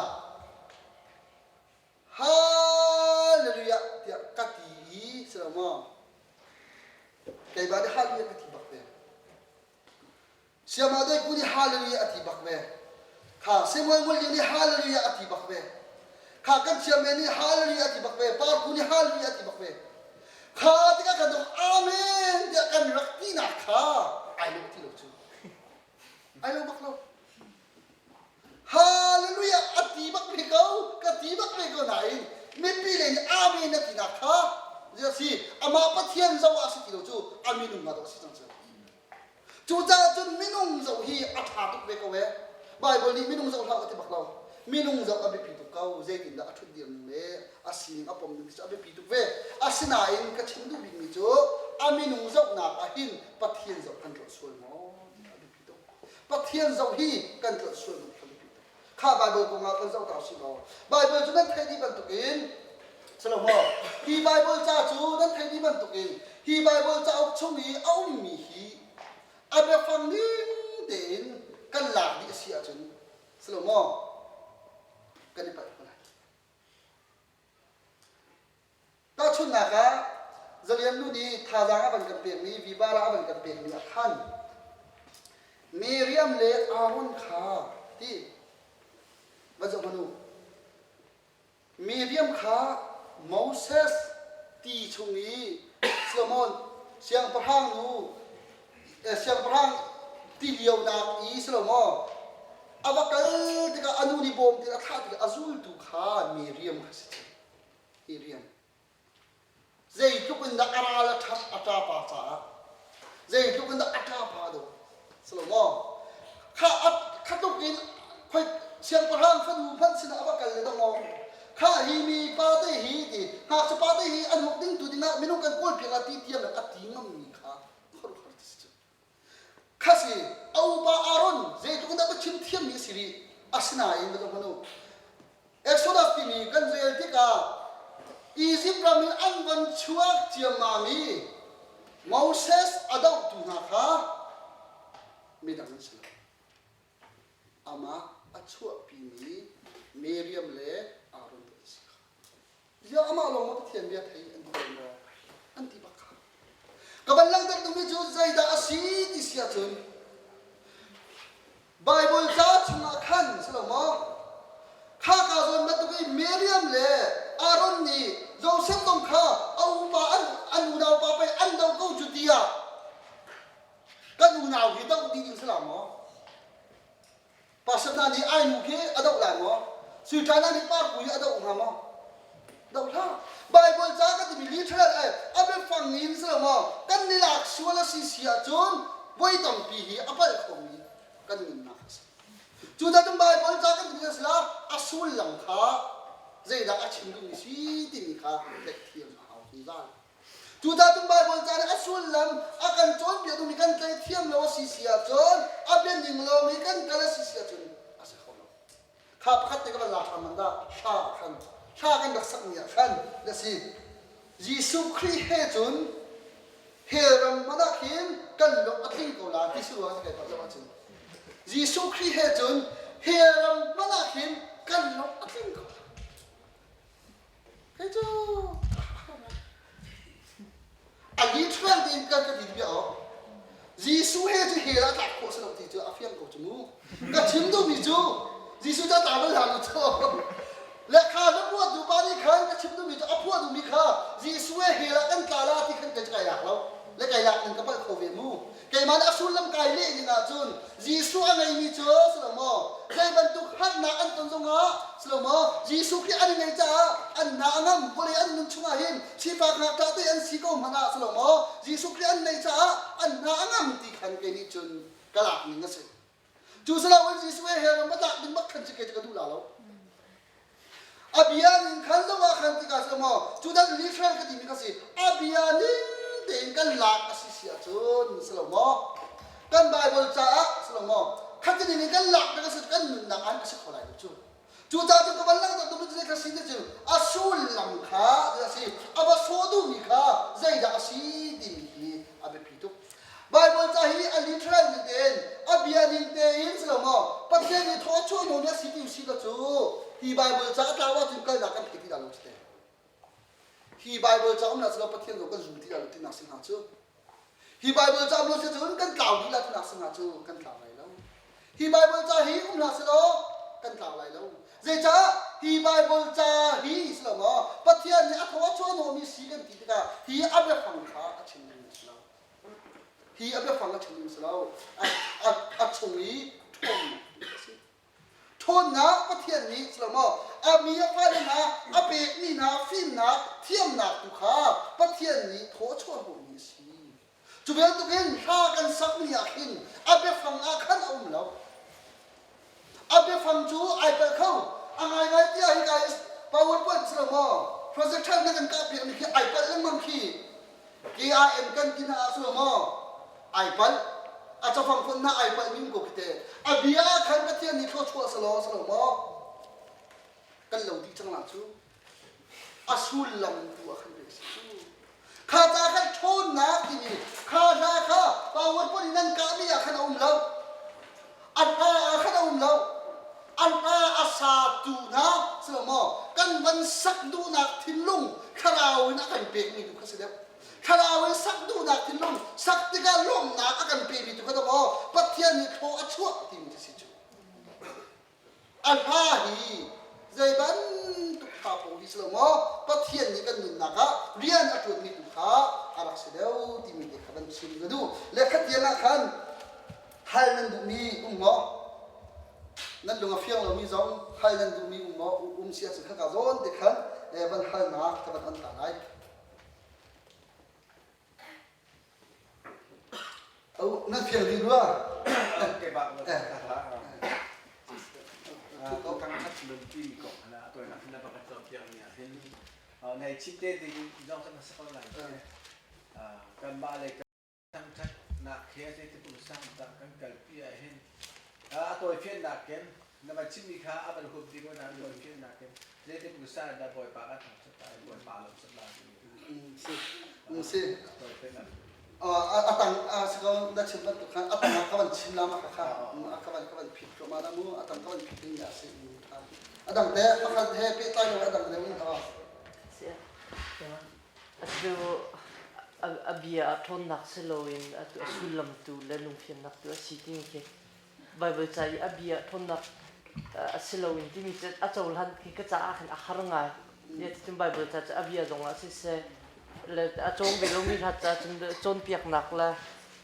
Hallelujah tiah ka ti i si lo maw? Keimah nih hallelujah ka ti bak ve. Siama doi ku nih hallelujah a ti bak ve. Kha Samuel Ngul nih hallelujah a ti bak ve. Kha kan chairman nih hallelujah a ti bak ve. Parku nih hallelujah a ti bak ve. Kha tikah kan dong amen tiah kan rak tinak kha ai lo ti lo cu. Ai lo bak lo. Hallelujah a ti bak ve ko ka ti bak ve ko nain mipi lei nih amen a tinak kha a si amah Pathian zoh ah si ti lo cu a minung ah dawh a si cang cu cucaah cun minung zoh hi a ṭha tuk ve ko ee Bible nih minung zoh hlah a ti bak lo minung zoh a biapi tuk ko zeitindah a ṭhut dir ning le a sining a pom ning cu a biapi tuk ve asinain ka chim duh bikmi cu a minung zohnak ah hin Pathian zoh kan tlolh sual maw ti a biapi tuk Pathian zoh hi kan tlolh sual tuk kan biapi tuk. Kha Bible kong ah kan zoh ta usih law Bible cu nan theih dih bantukin Salomo hi Bible ca cu nan theih dih bantukin hi Bible cauk chung i a ummi hi a biafang ning tein kan lak dih a si ahcun Salomo kan i palh ko lai. Tahchunhnak ah, Zalian nu nih thazaang a van kan pekmi, vibara a van kan pekmi ah khan Miriam le Aaron kha ti va zoh hmanh u. Miriam kha Moses ti chung i Solomon siangpahrang nu siangpahrang ti lionak i Solomon a va kal tikah a nu nih bawm ti a thlah tikah a zultu kha Miriam kha si hi rian zeitluk in dah a ral a ṭhat a ṭapa caah zeitluk in dah a ṭapa do si lo maw kha kha tluk in khoi siangpahrang fanu hmanh sinah a va kal le dong kha hi mi pa te hi ti ngakchia pa te hi an huk ding tu dingah minung kan kawl piak la ti tiang a ti ngammi kha khuaruahhar ti si cu Kha si, a upa Aaron zeitluk in dah biachim thiammi a si rih. Asinain va zoh hmanh u. Exodus timi kan rel tikah Izipt ram in an van chuak ciammam i Moses a dohtu hna kha midang an si lo. Amah a chuahpimi Miriam le Aaron an si kha. Ziah amah lawng maw Pathian bia thei an ti lo maw? An ti bak kha. Ka van langhter duhmi cu zeidah a si ti si ahcun Bible ca chungah khan si lo maw? Kha ka zawn bantuk i Miriam le Aaron nih Joseph zong kha a upa an, an unau pa pei an doh ko cu tiah kan unau hi doh dih ding si la maw? Pastor hna nih ai nu khi a doh lai maw? Sui Tla nih Parpui a doh hnga maw? Doh hlah. Bible ca ka timi literal ai a biafang in si lo maw? Kan ni lak sual a si si ahcun voi tampi hi a palh khomi kan nunnak a si. Cucaah cun Bible ca kan timi a si la a sullam kha zeidah a chim duhmi si timi kha theihthiam a hau zungzal. Cucaah cun Baibal ca nih a sullam a kan cawnpiak duhmi kan tlaithiam lo a si si ahcun a bianing lomi kan kal a si si ahcun a si kho lo. Kha pakhat te ka van la hram man dah hla khan hla kan rak sakmi ah khan na si. Jesuh Khrih he cun hell ram hmanh ah khin kan lung a tling ko la ti si ruang kai palh lo ahcun Jesuh Khrih he cun hell ram hmanh ah khin kan lung a tling ko la. Kei cu a literal tein kan ka ti bia awk Jesuh he cu hell ah tlak khawh si lo ti cu a fiang ko cu mu. Ka chim duhmi cu Jesuh cu a tla bal hlah lu cu. Le kha na phuahtu pa nih khan ka chim duhmi cu a phuah. duhmi kha Jesuh he hell ah kan tla la ti khan kai kai lak lo. Le kai lak ning ka palh kho ve mu. Keimah nih a sullam kai leh ning ahcun Jesuh a ngeimi cu si lo maw zei bantuk harnak an ton zongah si lo maw Jesuh Khrih an i ngeih caah an hna a ngam vawlei an nun chungah hin sifak ngakṭah te an si ko hmanh ah si lo maw Jesuh Khrih an neih caah an hna a ngam ti khan kei nih cun ka lak ning a si. Cu si loin Jesuh he hell ram a tlak ding bak khan si kei cu ka duh la lo. A bia ning khan zong ah khan tikah si maw cu dan literal ka timi kha si a bia ning tein kan lak a si si ahcun si lo maw kan Bible caah si lo maw khatin in kan lak bik a si kan nunnak an a si kho lai lo cu cucaah cun ka van langhter duhmi cu zei kha si ti cu a sullam kha a si a va sawh duhmi kha zeidah a si timi hi a biapi tuk Baibal ca hi a literal ning tein, a bia ning tein si lo maw, Pathian nih thaw chuah nawn a si ti usih law cu hi Baibal ca a tlau ahcun kalnak kan thei ti dah lo cu Hi Baibal ca um lah si lo Pathian zong kan zum ti dah lo tinak si hnga cu. Hi Baibal ca um lo si cun kan tlau dih lah tinak si hnga cu kan tlau lai lo. Hi Baibal ca hi um hlah selaw kan tlau lai lo. Zeicah hi Baibal ca hi si lo maw Pathian nih a thaw a chuah hnawhmi si kan ti tikah hi a biafang kha a chim ding a si lo. Hi a biafang a chim ding a si lo. A, a, a chung i ṭhawnnak a si. Ṭhawnnak Pathian nih si lo maw a mi a fale hna a pekmi hna fimnak thiamnak tu kha Pathian nih thaw a chuah hnawhmi a si. Cu bantukin hla kan sakmi ah khin a biafang ah khan a um lo. A biafang cu ai palh kho. A ngaingai tiah hika i PowerPoint si lo maw projector na kan kahpiakmi khi ai palh lengmang khi. KIM kan ti hna ah si lo maw ai palh. A cafang fonh hna ai palh mi um ko khi te. A bia ah khan Pathian nih thluachuah si law si lo maw kan lo dih cang la cu. A sullam tu ah khan pek a si cu. Kha ca khan ṭhawnnak timi kha hla kha PowerPoint in nan kahmi ah khan a um lo. A hla ah khan a um lo. A hla a satu hna si lo maw kan van sak duhnak thinlung thlarau in a kan pekmi tu kha si deuh. Thlarau in sak duhnak thinlung sak tikah lawmhnak a kan pemi tu kha dah maw Pathian nih thaw a chuah timi cu si cu. A hla hi zei bantuk hla paoh hi si lo maw Pathian nih kan nunnak ah rian a ṭuanmi tu kha a rak si deuh timi te kha van chim ka duh. Le khatiang ah khan hal nan duhmi um maw? Nan lung a fiang lomi zong hal nan duhmi um maw? Um si ahcun khaka zawn te khan van halnak ka van on ta lai. Oh, nan fiang dih rua. Nei chim te ding zong kan sa ko lai. Kanmah le thangthatnak he zeitik sang dah kan kalpi ah hin a tawifiannak in na van chimmi kha a van hup ding na tawifiannak in zeitik sang dah Bawipa kan thangthat lai Bawipa lawm sat lai si si a tang a si ko na chim bantuk khan a tang ah ka van chim la ma kha kha ka van ka van phit ko ma la mu a tang ka van phit ding a si a dang te pakhat he pehtlai lo a dang deuh in ha Atu a bia ah ṭhawnnak si loin atu a sullam tu le lungfimnak tu a si timi khi Baibal ca i a bia ṭhawnnak a si loin timi cu a cohlan khi ka caah khan a har ngai. Cun Baibal ca cu a bia zongah siseh le a cawng ve lomi hna caah cun cawnpiaknak le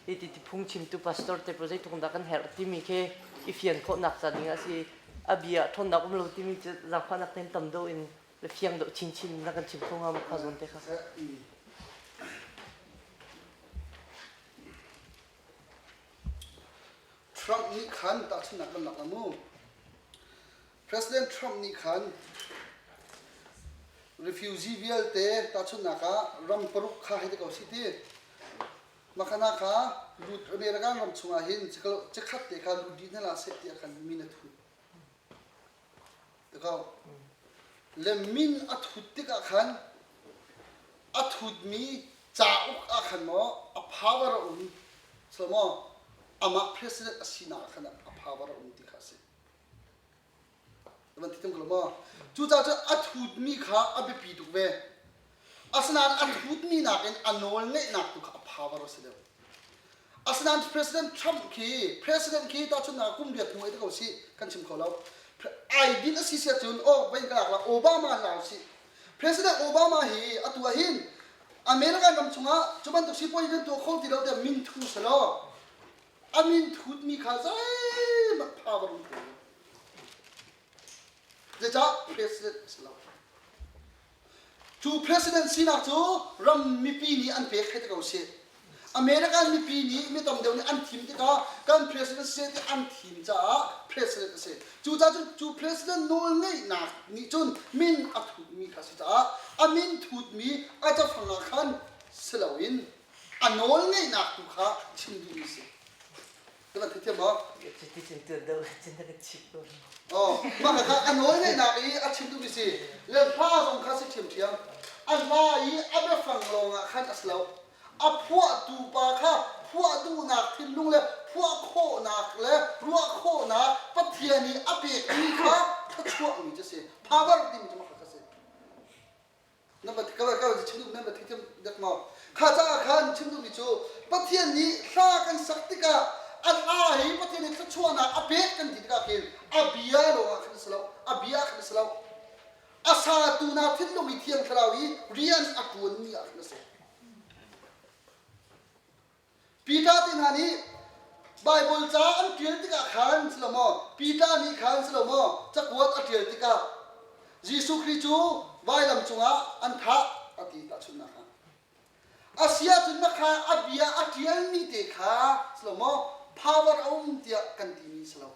hi ti phungchimtu pastor te pawl zeitluk dah kan herh timi khi i fian khawhnak ca ding a si. A bia ṭhawnnak um lo timi cu zaangfahnak tein tam deuh in le fiang deuh chinchin na kan chim kho hnga maw kha zawn te kha? Trump nih khan tahchunhnak kan lak la mu. President Trump nih khan refugee vialte tahchunhnak ah ram paruk kha hei ti ko si ti. Makhana kha lut American ram chungah hin cikhat te kha lut dih hna la seh tiah khan min a thut. Le min a thut tikah khan a thutmi cauk ah khan maw a power a um so maw amah president a sinak ah khan a power a um ti kha a si. Van ti tung ko maw? Cucaah cun a thutmi kha a biapi tuk ve. Asinain a thutmi nakin a nawl ngeihnak tu kha a power a si deuh. Asinain President Trump khi President khi tahchunhnak kum riat hnu ai te ko si kan chim kho lo. Ai din a si sia cun oh vein ka lak la Obama la si. President Obama hi atu ah hin American ram chungah cu bantuk sipuazi nan tuah kho ti lo tiah min thu selaw a min thutmi kha zeihmanh power um ti lo. Zeicah president a si lo. Cu president sinak cu ram mipi nih an pek hei ti ko sih. American mipi nih mi tam deuh nih an thim tikah kan president si ti an thim caah president a si. Cucaah cun cu president nawlngeihnak nih cun min a thutmi kha a si caah a min thutmi a cafang ah khan si loin a nawlngeihnak tu kha chim duhmi a si. Ka van theithiam maw? Oh, mah kha a nawl ngeihnak i a chim duhmi si. Le hla zong kha si ṭhiamṭhiam. A hla i a biafang lawngah khan a si lo. A phuahtu pa kha phuah duhnak thinlung le phuah khawhnak le ruah khawhnak Pathian i a pekmi kha thluachuahmi cu a si. Power timi cu mah kha a si. Na va ka ka chim duh nan va theithiam dek maw? Kha caah khan chim duhmi cu Pathian nih hla kan sak tikah a hla hi Pathian nih thluachuahnak a pek kan ti tikah khin a bia lawngah khan a si lo a bia khan a si lo a satu na thinlung i thiang thlarau i rian a ṭuanmi ah khan a si. Peter te hna nih Baibal ca an ṭial tikah khan si lo maw Peter nih khan si lo maw cakuat a ṭial tikah Jesuh Khrih cu vailam cungah an thah a ti tahchunhnak ah. A si ahcun na kha a bia a ṭialmi te kha si lo maw power a um tiah kan timi si lo.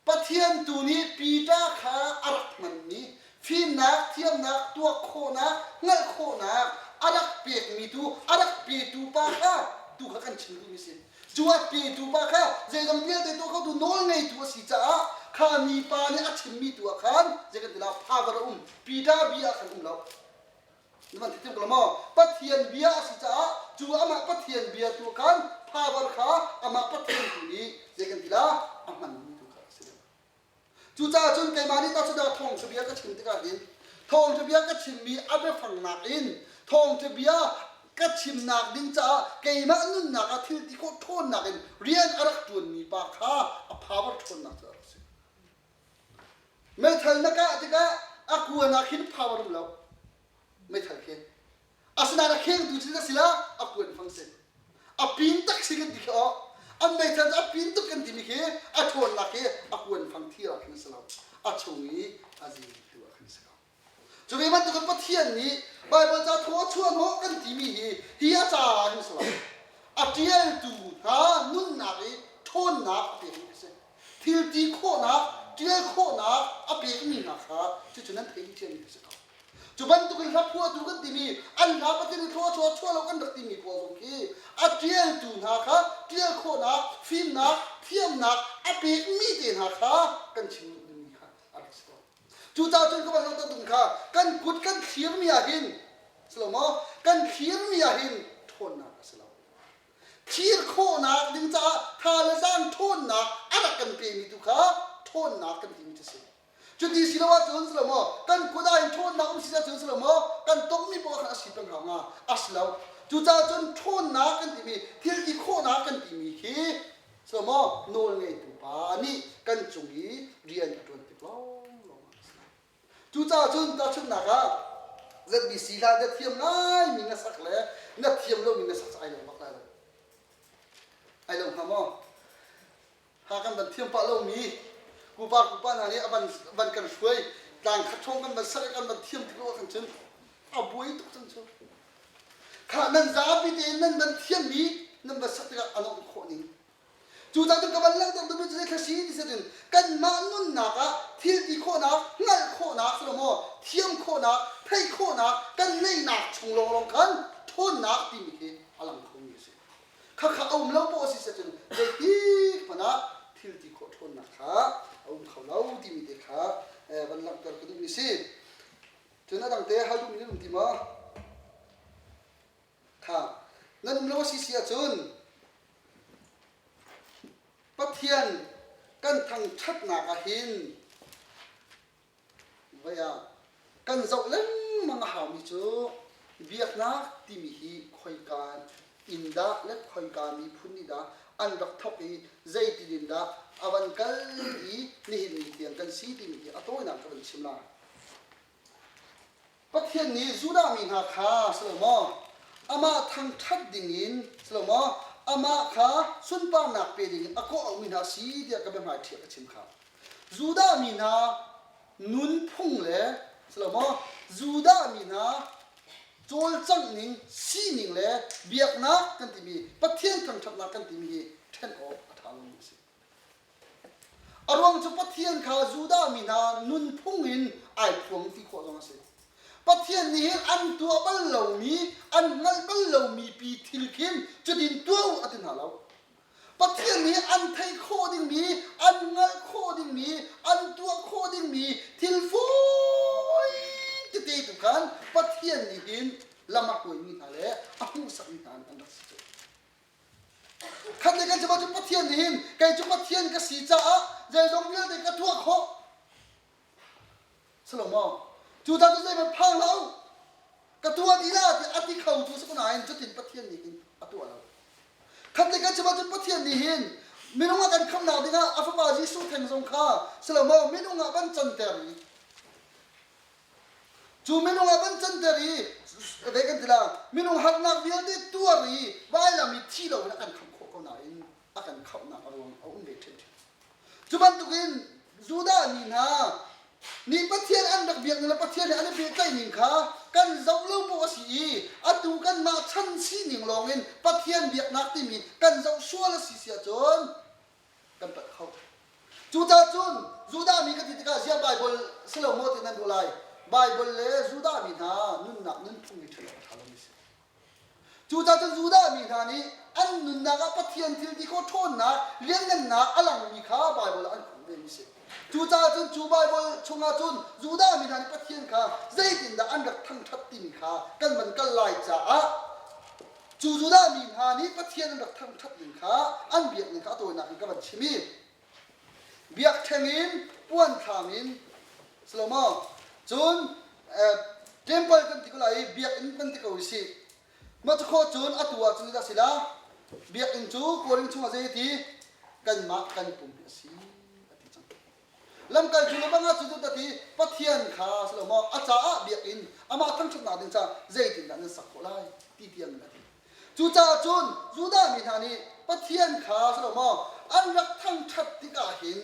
Pathian tu nih Peter kha a rak hmanmi fimnak, thiamnak, tuah khawhnak, hngalh khawhnak a rak pekmi tu, a rak petu pa kha tu kha kan chim duhmi si. Cu a petu pa kha zeizong vialte tuah khotu nawl ngeitu a si caah kha mi pa nih a chimmi tu ah khan zei kan ti lai power a um. Peter bia ah khan um lo. Na van theithiam ko lo maw? Pathian bia a si caah cu amah Pathian bia tu khan power kha amah Pathian tu nih zei kan ti la a hmanmi tu kha a si deuh. Cucaah cun keimah nih tahchunhnak ah thawngṭha bia ka chim tikah hin thawngṭha bia ka chimmi a biafangnak in thawngṭha bia ka chimnak ding caah keimah nunnak ah thil ti khawh ṭhawnnak in rian a rak ṭuanmi pa kha a power ṭhawnnak cu a rak si. Meithal na kah tikah a kuan ah khin power um lo. Meithal khi. Asinain a khengtu cu na si la a kuan fang si. A pin tak si kan ti khi aw. An meithal cu a pin tuk kan timi khi a ṭhawnnak khi a kuan fang thi ah khin a si lo. A chung i a zingtu ah khin a si ko. Cu ve bantukin Pathian nih Baibal ca thaw a chuah hnawh kan timi hi hi a caah hin si lo. A ṭialtu hna nunnak i ṭhawnnak a pekmi a si. Thil ti khawhnak, ṭial khawhnak a pekmi hna kha cucu nan theih ṭhiammi a si ko. Cu bantukin hla phuahtu kan timi an hla Pathian nih thaw a chuah chuah lo kan rak timi pawl zong khi a ṭialtu hna kha ṭial khawhnak, fimnak, thiamnak a pekmi te hna kha kan chim duh dingmi kha a rak si tawn. Cucaah cun ka van langhter ding kha kan kut kan thlirmi ah hin si lo maw kan thlirmi ah hin ṭhawnnak a si lo. Thlir khawhnak ding caah tha le zaang ṭhawnnak a rak kan pemi tu kha ṭhawnnak kan timi cu si. Cuti si lo ahcun si lo maw kan kut ah hin ṭhawnnak um si ahcun si lo maw kan tongmi poah khan a si peng hau hnga a si lo. Cucaah cun ṭhawnnak kan timi thil ti khawhnak kan timi khi So maw nawlngeitu pa nih kan cung i rian a ṭuan tik lawnglawng ah a si. Cucaah cun tahchunhnak ah ZBC hla na thiam ngaimi na sak le na thiam lomi na sak cu ai lo bak lai lo. Ai lo hnga maw? Ha kan van thiam pah lomi kupa kupa hna nih a van van kan hruai tlang khat hrawng kan van sak i kan van thiam tik lo ah khan cun a buai tuk cang cu. Khah nan zapi tein nan van thiammi nan va sak tikah a lawmh khawh ning. Cucaah cun ka van langhter duhmi cu zei si ti cun kanmah nunnak ah thil ti khawhnak, hngalh khawhnak si lo maw, thiam khawhnak, theih khawhnak kan neihnak chung lawnglawng khan ṭhawnnak timi khi a lang khomi a si. Khakha a um lo poah si cun zeitik hmanh ah thil ti khawh ṭhawnnak kha a um kho lo timi te kha van langhter ka duhmi si. Cun a dang te hal duhmi nan um ti maw? Kha nan um lo a si si ahcun Pathian kan thangṭhatnak ah hin vei ah kan zoh lengmang a haumi cu biaknak timi hi khoika in dah le khoika miphun nih dah an rak thawk i zeitin in dah a van kal i nihin ni tiang kan si timi hi a tawinak ka van chim lai. Pathian nih Judah mi hna kha si lo maw amah thangṭhat dingin si lo maw amah kha sunparnak pe dingin a kawh auhmi hna si tiah ka biahmai ṭhiah ka chim kha. Judah mi hna nunphung le si lo maw Judah mi hna cawlcangh ning sining le biaknak kan timi Pathian thangṭhatnak kan timi hi ṭhen awk a ṭha lomi a si. A ruang cu Pathian kha Judah mi hna nunphung in ai phuang ti khawh zong a si. Pathian nih hin an tuah bal lomi, an hngalh bal lomi pi thil khin cutin tuah u a ti hna lo. Pathian nih an theih khawh dingmi, an hngalh khawh dingmi, an tuah khawh dingmi thil fawi tete tu khan Pathian nih hin lam a hruaimi hna le a hmuhsakmi hna an rak si cu. Khat le kan chim ahcun Pathian nih hin kei cu Pathian ka si caah zeizong vialte ka tuah khawh. Si lo maw? Cucaah cu zeihmanh phang hlah u. Ka tuah dih la tiah a ti kho tu si ko nain cutin Pathian nih hin a tuah lo. Khat le kan chim ahcun Pathian nih hin minung a kan khamhnak dingah a fapa Jesuh theng zong kha si lo maw minung ah van canter i Cu minung ah van canter i ve kan ti la minung harnak vialte tuar i vailam i thi loin a kan khamh khawh ko nain a kan khamhnak a ruang a um ve ṭhiamṭhiam. Cu bantukin Judah mi hna nih Pathian an rak biak le Pathian he an i pehtlaih ning kha kan zoh lo paoh a si i atu kanmah chan sining lawngin Pathian biaknak timi kan zoh sual a si si ahcun kan palh kho. Cucaah cun Judah mi ka ti tikah ziah Baibal si lo maw ti nan duh lai. Baibal le Judah mi hna nunnak nunphung i ṭhen awk a ṭha lomi si. Cucaah cun Judah mi hna nih an nunnak ah Pathian thil ti khawh ṭhawnnak, lianngannak a langmi kha Baibal ah an khumh vemi si. Cucaah cun cu Baibal chungah cun Judah mi hna nih Pathian kha zeitindah an rak thangṭhat timi kha kan van kal lai caah Cu Judah mi hna nih Pathian an rak thangṭhat ning kha an biak ning kha a tawinak in ka van chim i biakṭheng in puanthlam in si lo maw cun temple kan ti ko lai i biakinn kan ti ko i si mah cu khawh cun atu ah cun dah si la biakinn cu Korin chungah zei ti kanmah kan pum hi a si a ti cang Lamkaltu le bangah cu cu ti Pathian kha si lo maw a caah biakinn amah thangṭhatnak ding caah zeitindah nan sak khawh lai ti tiang in a ti. Cucaah cun Judah mi hna nih Pathian kha si lo maw an rak thangṭhat tikah hin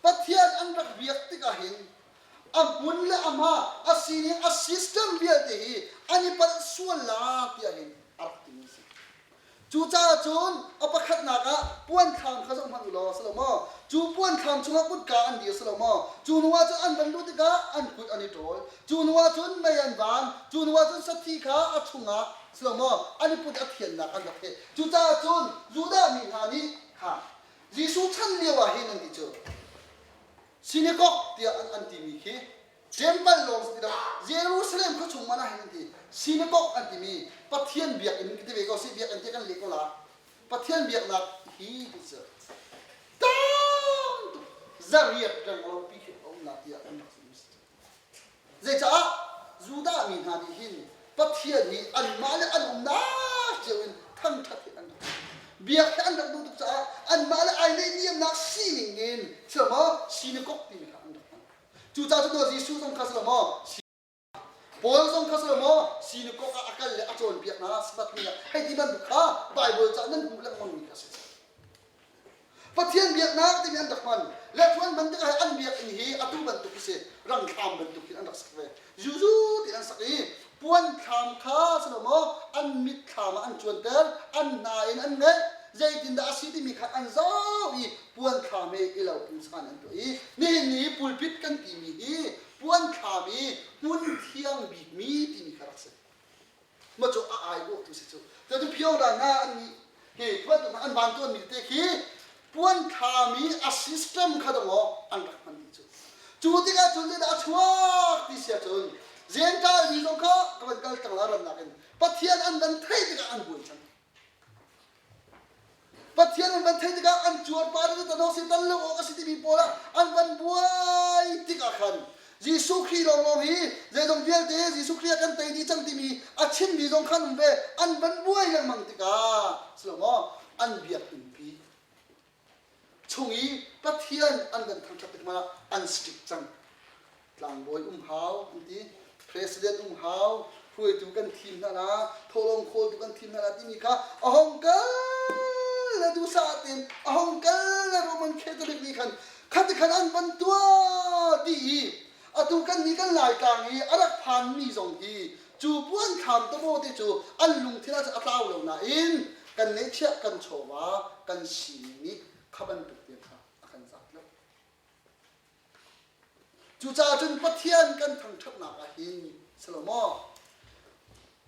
Pathian an rak biak tikah hin a hmun le a hma a sining a system vialte hi an i palh sual la tiah hin a rak timi a si. Cucaah cun a pakhatnak ah puanthlam kha zoh hmanh u law si lo maw? Cu puanthlam chungah kutka an dir si lo maw? Cu hnuah cun an van luh tikah an kut an i ṭawl. Cu hnuah cun mei an van. Cu hnuah cun sathi kha a chungah si lo maw an i put a thiannak an rak theih. Cucaah cun Judah mi hna nih kha Jesuh chan lio ah hin an ti cu sinagog tiah an timi khi Temple lawng si ti lo Jerusalem khua chung man ah hin an ti synagogue an timi Pathian biakinn ti ve ko si biakinn ti kan leh ko la Pathian biaknak hi ti cu tam tuk zariat reng lo pi khi a um la tiah an rak chim Zeicaah Judah mi hna nih hin Pathian nih anmah le an umnak cio in thangṭhat hi an rak biak hi an rak duh tuk caah anmah le ai neihniamnak sining in thil maw synagogue timi kha an rak hman Cucaah cun Jesuh zong kha si lo maw? Paul zong kha si lo maw? Sinakok ah a kal le a cawnpiak hna Sabbath ni ah hei ti bantuk kha Baibal ca nan hmuh lengmang mi kha a si. Pathian biaknak timi an rak hman. Le an hman tikah an biakinn hi atu bantuk hi si rangthlam bantuk hin an rak sak ve. Zuzu ti an sak i puanthlam kha si lo maw an mitthlam ah an cuanter, an hna in an ngeih, zeitindah a si timi kha an zoh i puanthlam he i lo pungsan an tuah i nihin ni pulpit kan timi hi puanthlam i hmun thiang bikmi timi kha rak si. Ma cu a ai tu si cu. Cu phio dan hna an nih hi bantuk an van tuanmi te khi puanthlam i a system kha dong an rak hman dih cu. Cu tikah cun zeidah a chuak ti si ahcun Gentile mi zong kha ka van kal cang la rannak in Pathian an van theih tikah an buai cang. Pathian an van theih tikah an cuarpar in tan awk si tan lo awk a si timi pawl ah an van buai tikah khan Jesuh Khrih lawnglawng hi zeizong vialte Jesuh Khrih ah kan tei dih cang timi a chimmi zong khan um ve an van buai lengmang tikah si lo maw an biakinn pi chung i Pathian an van thangṭhat tik ah an strict cang tlangbawi um hau an ti. President um hau, hruaitu kan thim hna la, thawhlawm khawltu kan thim hna la timi kha a hong kal le duhsah tein a hong kal le Roman Catholic nih khan khati khan an van tuah dih i atu kan nih kan Laitlang i a rak phanmi zong hi cu puanthlam tawmaw te cu an lungthin ah cun a tlau lo nain kan ngeihchiah kan chawva kan sining nih kha bantuk te kha a kan zat lo. Cucaah cun Pathian kan thangṭhatnak ah hin si lo maw?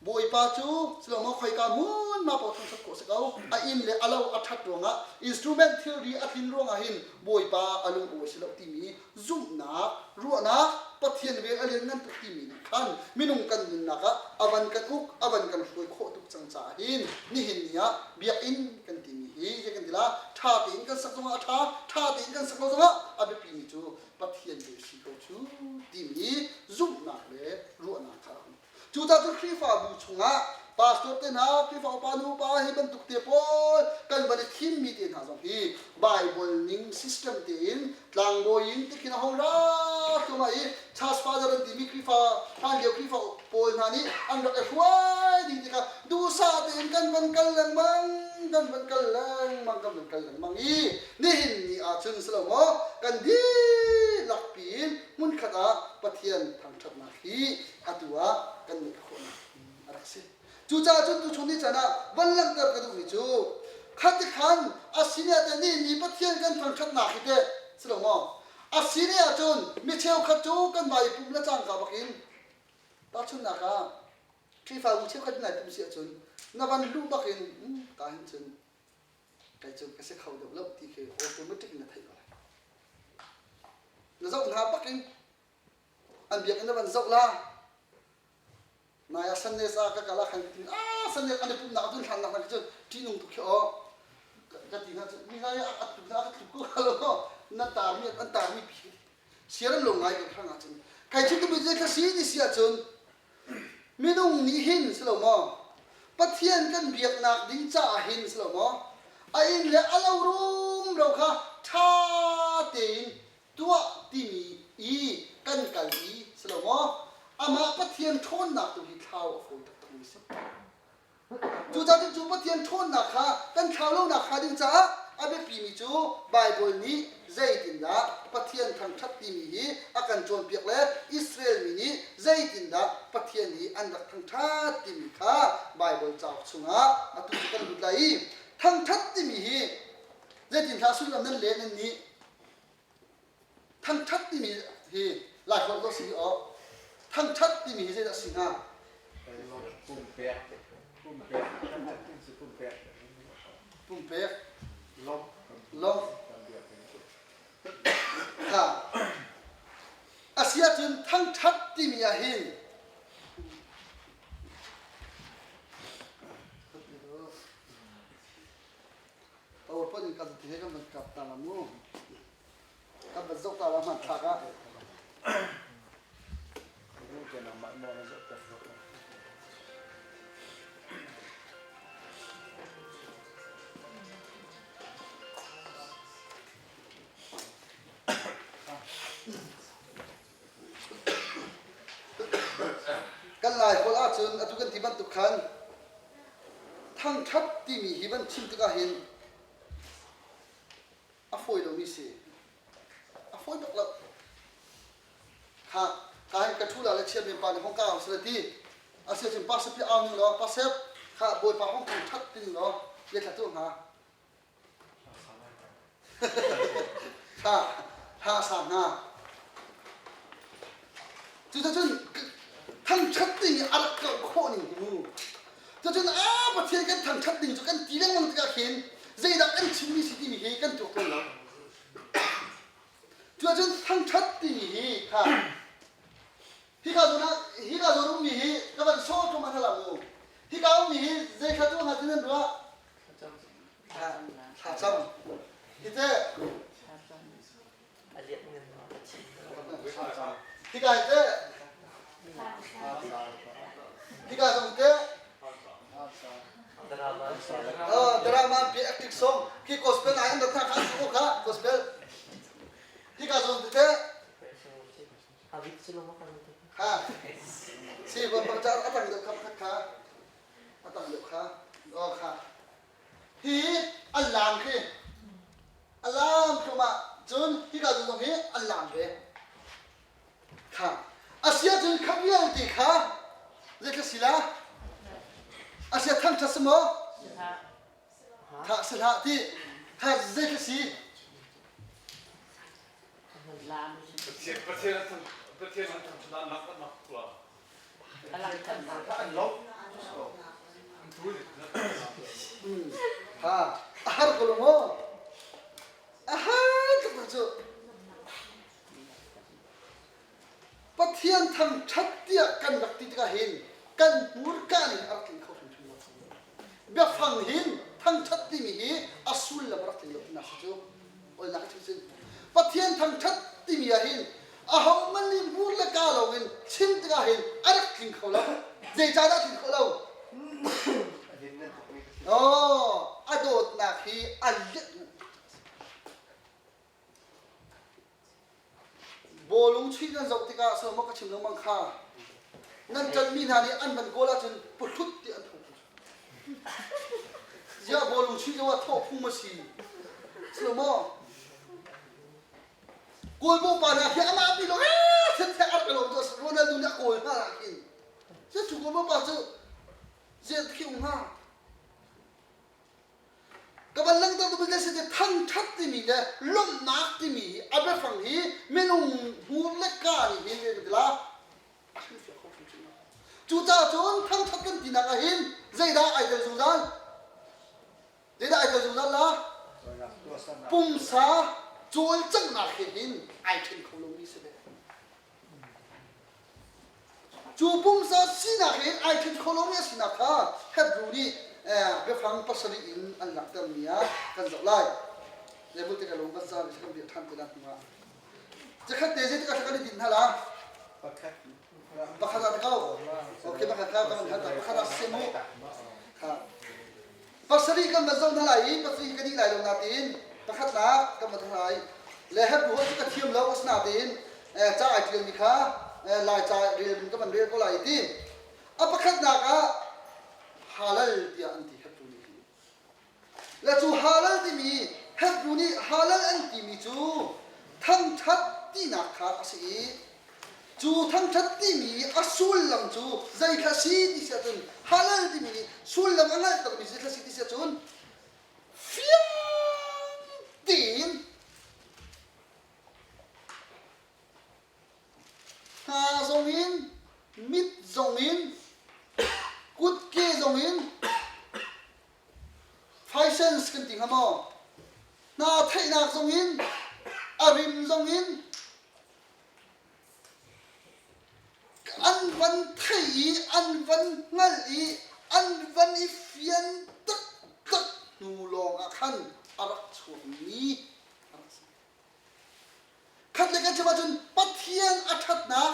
Bawipa cu si lo maw khoika hmun ma paoh thangṭhat khawh si ko. A inn le a lo a ṭhat ruangah instrument thilri a tlin ruangah hin Bawipa a lung awi si lo timi zumhnak, ruahnak, Pathian vel a lianngan tuk timi nih khan minung kan nunnak ah a van kan uk, a van kan hruai khawh tuk cang caah hin nihin ni ah biakinn kan timi hi zei kan ti la ṭha tein kan sak zongah a ṭha, ṭha tein kan sak lo zongah a biapimi cu Pathian ve si ko cu timi zumhnak le ruahnak kha a um. Cucaah cun Khrihfabu chungah pastor te hna, Khrihfa upa nu upa hi bantuk te pawl kan van i thimmi te hna zong hi Bible ning system tein tlangbawi in tikhin a hong ra thluahmah i church father an timi Khrihfa hlanlio Khrihfa pawl hna nih an rak i hruai ding tikah duhsah tein kan van kal lengmang kan van kal lengmang kan van kal lengmang i nihin ni ahcun si lo maw kan dihlak piin hmunkhat ah Pathian thangṭhatnak hi atu ah kan ngeih khawhnak a rak si. Cucaah cun tuchun ni chan ah van langhter ka duhmi cu khati khan a sine te nih mi Pathian kan thangṭhatnak hi teh si lo maw? A sine ahcun mi cheukhat cu kan vai pum le cangka bakin tahchunhnak ah Khrihfabu cheukhat nai pum si ahcun na van luh bakin ka hin cun kei cu ka si kho deuh lo ti khi automatic in na theih ko lai. Na zoh hna bakin an biakinn na van zoh la nai ah Sundays ah ka kal ah khan ka ti ah Sunday an i pumhnak a dun hlan nak cun ṭihnung tuk khi aw ka ti hna cu mi hna a tluk na ka tluk ko lo na tarmi an tarmi pi siaram lo ngai kan hrang ahcun kai chim tu zei kha si ti si ahcun minung nih hin si lo maw Pathian kan biaknak ding caah hin si lo maw a inn le a lo rum ro kha ṭha tein tuah timi i kan kal i si lo maw amah Pathian ṭhawnnak tu hi thlau a fawi taktakmi si. Cucaah cu Pathian ṭhawnnak kha kan thlau lonak hnga ding caah a biapimi cu Baibal nih zeitindah Pathian thangṭhat timi hi a kan cawnpiak le Israel mi nih zeitindah Pathian hi an rak thangṭhat timi kha Baibal cauk chungah atu cu kan lut lai i thangṭhat timi hi zeitin hla sullam nan leh nan nih Thangṭhat timi hi Laiholh dawh si aw. Thangṭhat timi hi zeidah a si hnga? Pumpek. Pumpek. Thangṭhat timi cu pumpek. Pumpek. Lawmh. Lawmh. Ha. A si ahcun thangṭhat timi ah hin PowerPoint in kan ti he kan van kap ta la mu. Kan van zoh ta la hmanthlak ah. Kan Laiholh ahcun atu kan ti bantuk khan thangṭhat timi hi van chim tikah hin a fawi lomi si. A fawi bak lo. Kha ka hin ka ṭhu la le chiat men pa nih hong ka au sila ti. Asiacun pastor pi au ning law pastor kha Bawipa hong thangṭhat ti ning law bia thla tu hnga. Hla hla sa hna. Cuticun thangṭhat ding i a rak kauh khawh ning hi mu. Cucun a Pathian kan thangṭhat ding cu kan ti lengmang tikah khin zeidah kan chimmi si timi hi kan tuak tawn lo. Cuacun thangṭhat timi hi kha hika zawn ah hika zawn ummi hi ka van sawh ṭum ah hna mu. Hika ummi hi zei thla tu hna ti nan ruah? Thlacam. Hi teh. Hika hi teh. Hika zong teh. Drama pi acting song khi gospel ai an rat kha kha kha gospel. Hika zong teh. Ha. si la? A sia thangṭhat si maw? Thah si hlah ti. Tha zei khi si? Pathian Pathian Pathian an thangṭhat ah nak nak tuah. An lo. Ha, a har ko lo maw? A har tuk cu. Pathian thangṭhat tiah kan rak ti tikah hin kan hmurka nih a rak tling kho hrimhrim lo. Biafang hin thangṭhat timi hi a sullam a rak tling lo tinak si cu. Olnak a chim sin. Pathian thangṭhat timi ah hin ahohmanh nih hmur le kaa loin chim tikah hin a rak tling kho lo. Zeicahdah a tling khawh lo? Oh, a dawtnak hi a lianh Bawlung chuih nan zoh tikah sawmawk ka chim lengmang kha nan ṭanhmi hna nih an van kawl ahcun puhlut tiah an thawh. Ziah bawlung chuih lo ah thawh phung a si? Si lo maw? Kawl pa hna khi amah pi lo ee thet a rak lo tu Ronaldo nih a kawl hna ah khin. Ziah cu kawl pa cu ziah khi um hnga? Ka van langhter tu business hi thangṭhat timi le lawmhnak timi hi a biafang hi minung hmur le ka nih hin zei ka ti la a hrilhfiah kho hrimhrim lo. Cucaah cun thangṭhat kan tinak ah hin zeidah ai tel zungzal? Zeidah ai tel zungzal la? Pumsa cawlcanghnak he hin ai ṭhen kho lomi si ve. Cu pumsa sinak he ai ṭhen kho lomi a sinak kha Hebrew nih biafang pasarih in an langhtermi ah kan zoh lai. Level te ka lung kan sa kan biak ṭhan te lai hnu ah. Zakhat te zeitik ah kan i din hna la? Pakhat. Pakhat ah ko. Okay, pakhat kha kan han pakhat ah semu. Kha. Pasarih kan van zoh hna lai i pasarih kan ih lai lo nain pakhatnak kan van hna lai. Le Hebrew holh cu ka thiam lo asinain ca ai ṭialmi kha Lai ca rel in ka van rel ko lai ti. A pakhatnak ah halal tiah an ti Hebrew nih hin. Le cu halal timi Hebrew nih halal an timi cu thangṭhat tinak kha a si i Cu thangṭhat timi a sullam cu zei kha si ti si ahcun halal timi nih sullam a hngalhtermi zei kha si ti si ahcun fiang tein hna zongin mit zongin kutke zongin Faisens kan ti hnga maw hna theihnak zongin a rim zongin An van theih i an van hngalh i an van i fian taktak hnu lawngah khan a rak chuakmi a rak si. Khat le kan chim ahcun Pathian a ṭhatnak,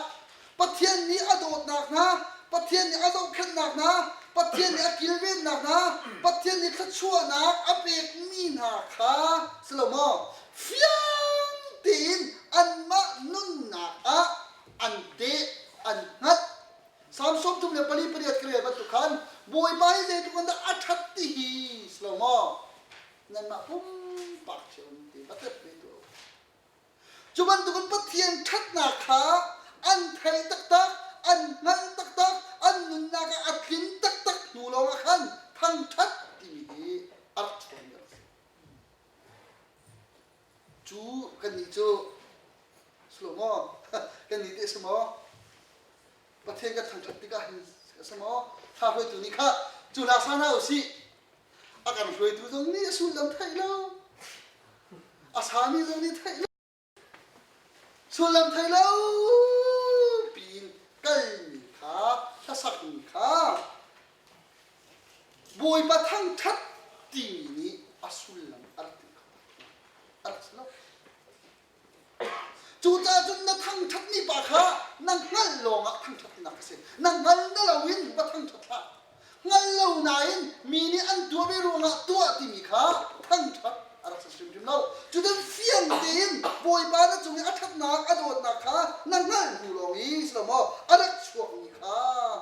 Pathian nih a dawtnak hna, Pathian nih a zohkhenhnak hna, Pathian nih a kilvennak hna, Pathian nih thluachuahnak a pekmi hna kha si lo maw fiang tein anmah nunnak ah an teh an hngalh. Salm 34 pariat ka rel bantuk khan Bawipa hi zeitluk in dah a ṭhat ti hi si lo maw nanmah pumpak cio in te va tep ve tuah u. Cu bantukin Pathian ṭhatnak kha an thei taktak, an hngalh taktak, an nunnak ah a tlin taktak hnu lawngah khan thangṭhat timi hi a rak chuakmi a rak si. Cu kannih cu si lo maw? Kannih teh si maw? Pathian kan thangṭhat tikah hin a si maw? Thla hruaitu nih kha cu hla sa hna usih. A kan hruaitu zong nih a sullam theih lo. A sami zong nih theih lo. Sullam thei lo piin kalmi kha hlasakmi kha Bawipa thangṭhat timi nih a sullam a rak ti kho a rak si lo. Cucaah cun na thangṭhatmi pa kha na hngalh lawngah thangṭhatnak a si. Na hngal na loin va thangṭhat hlah. Hngal lo nain mi nih an tuah ve ruangah tuah timi kha thangṭhat a rak si hrimhrim lo. Cutin fiang tein Bawipa na cung i a ṭhatnak, a dawtnak kha na hngalh hnu lawng i si lo maw a rak chuakmi kha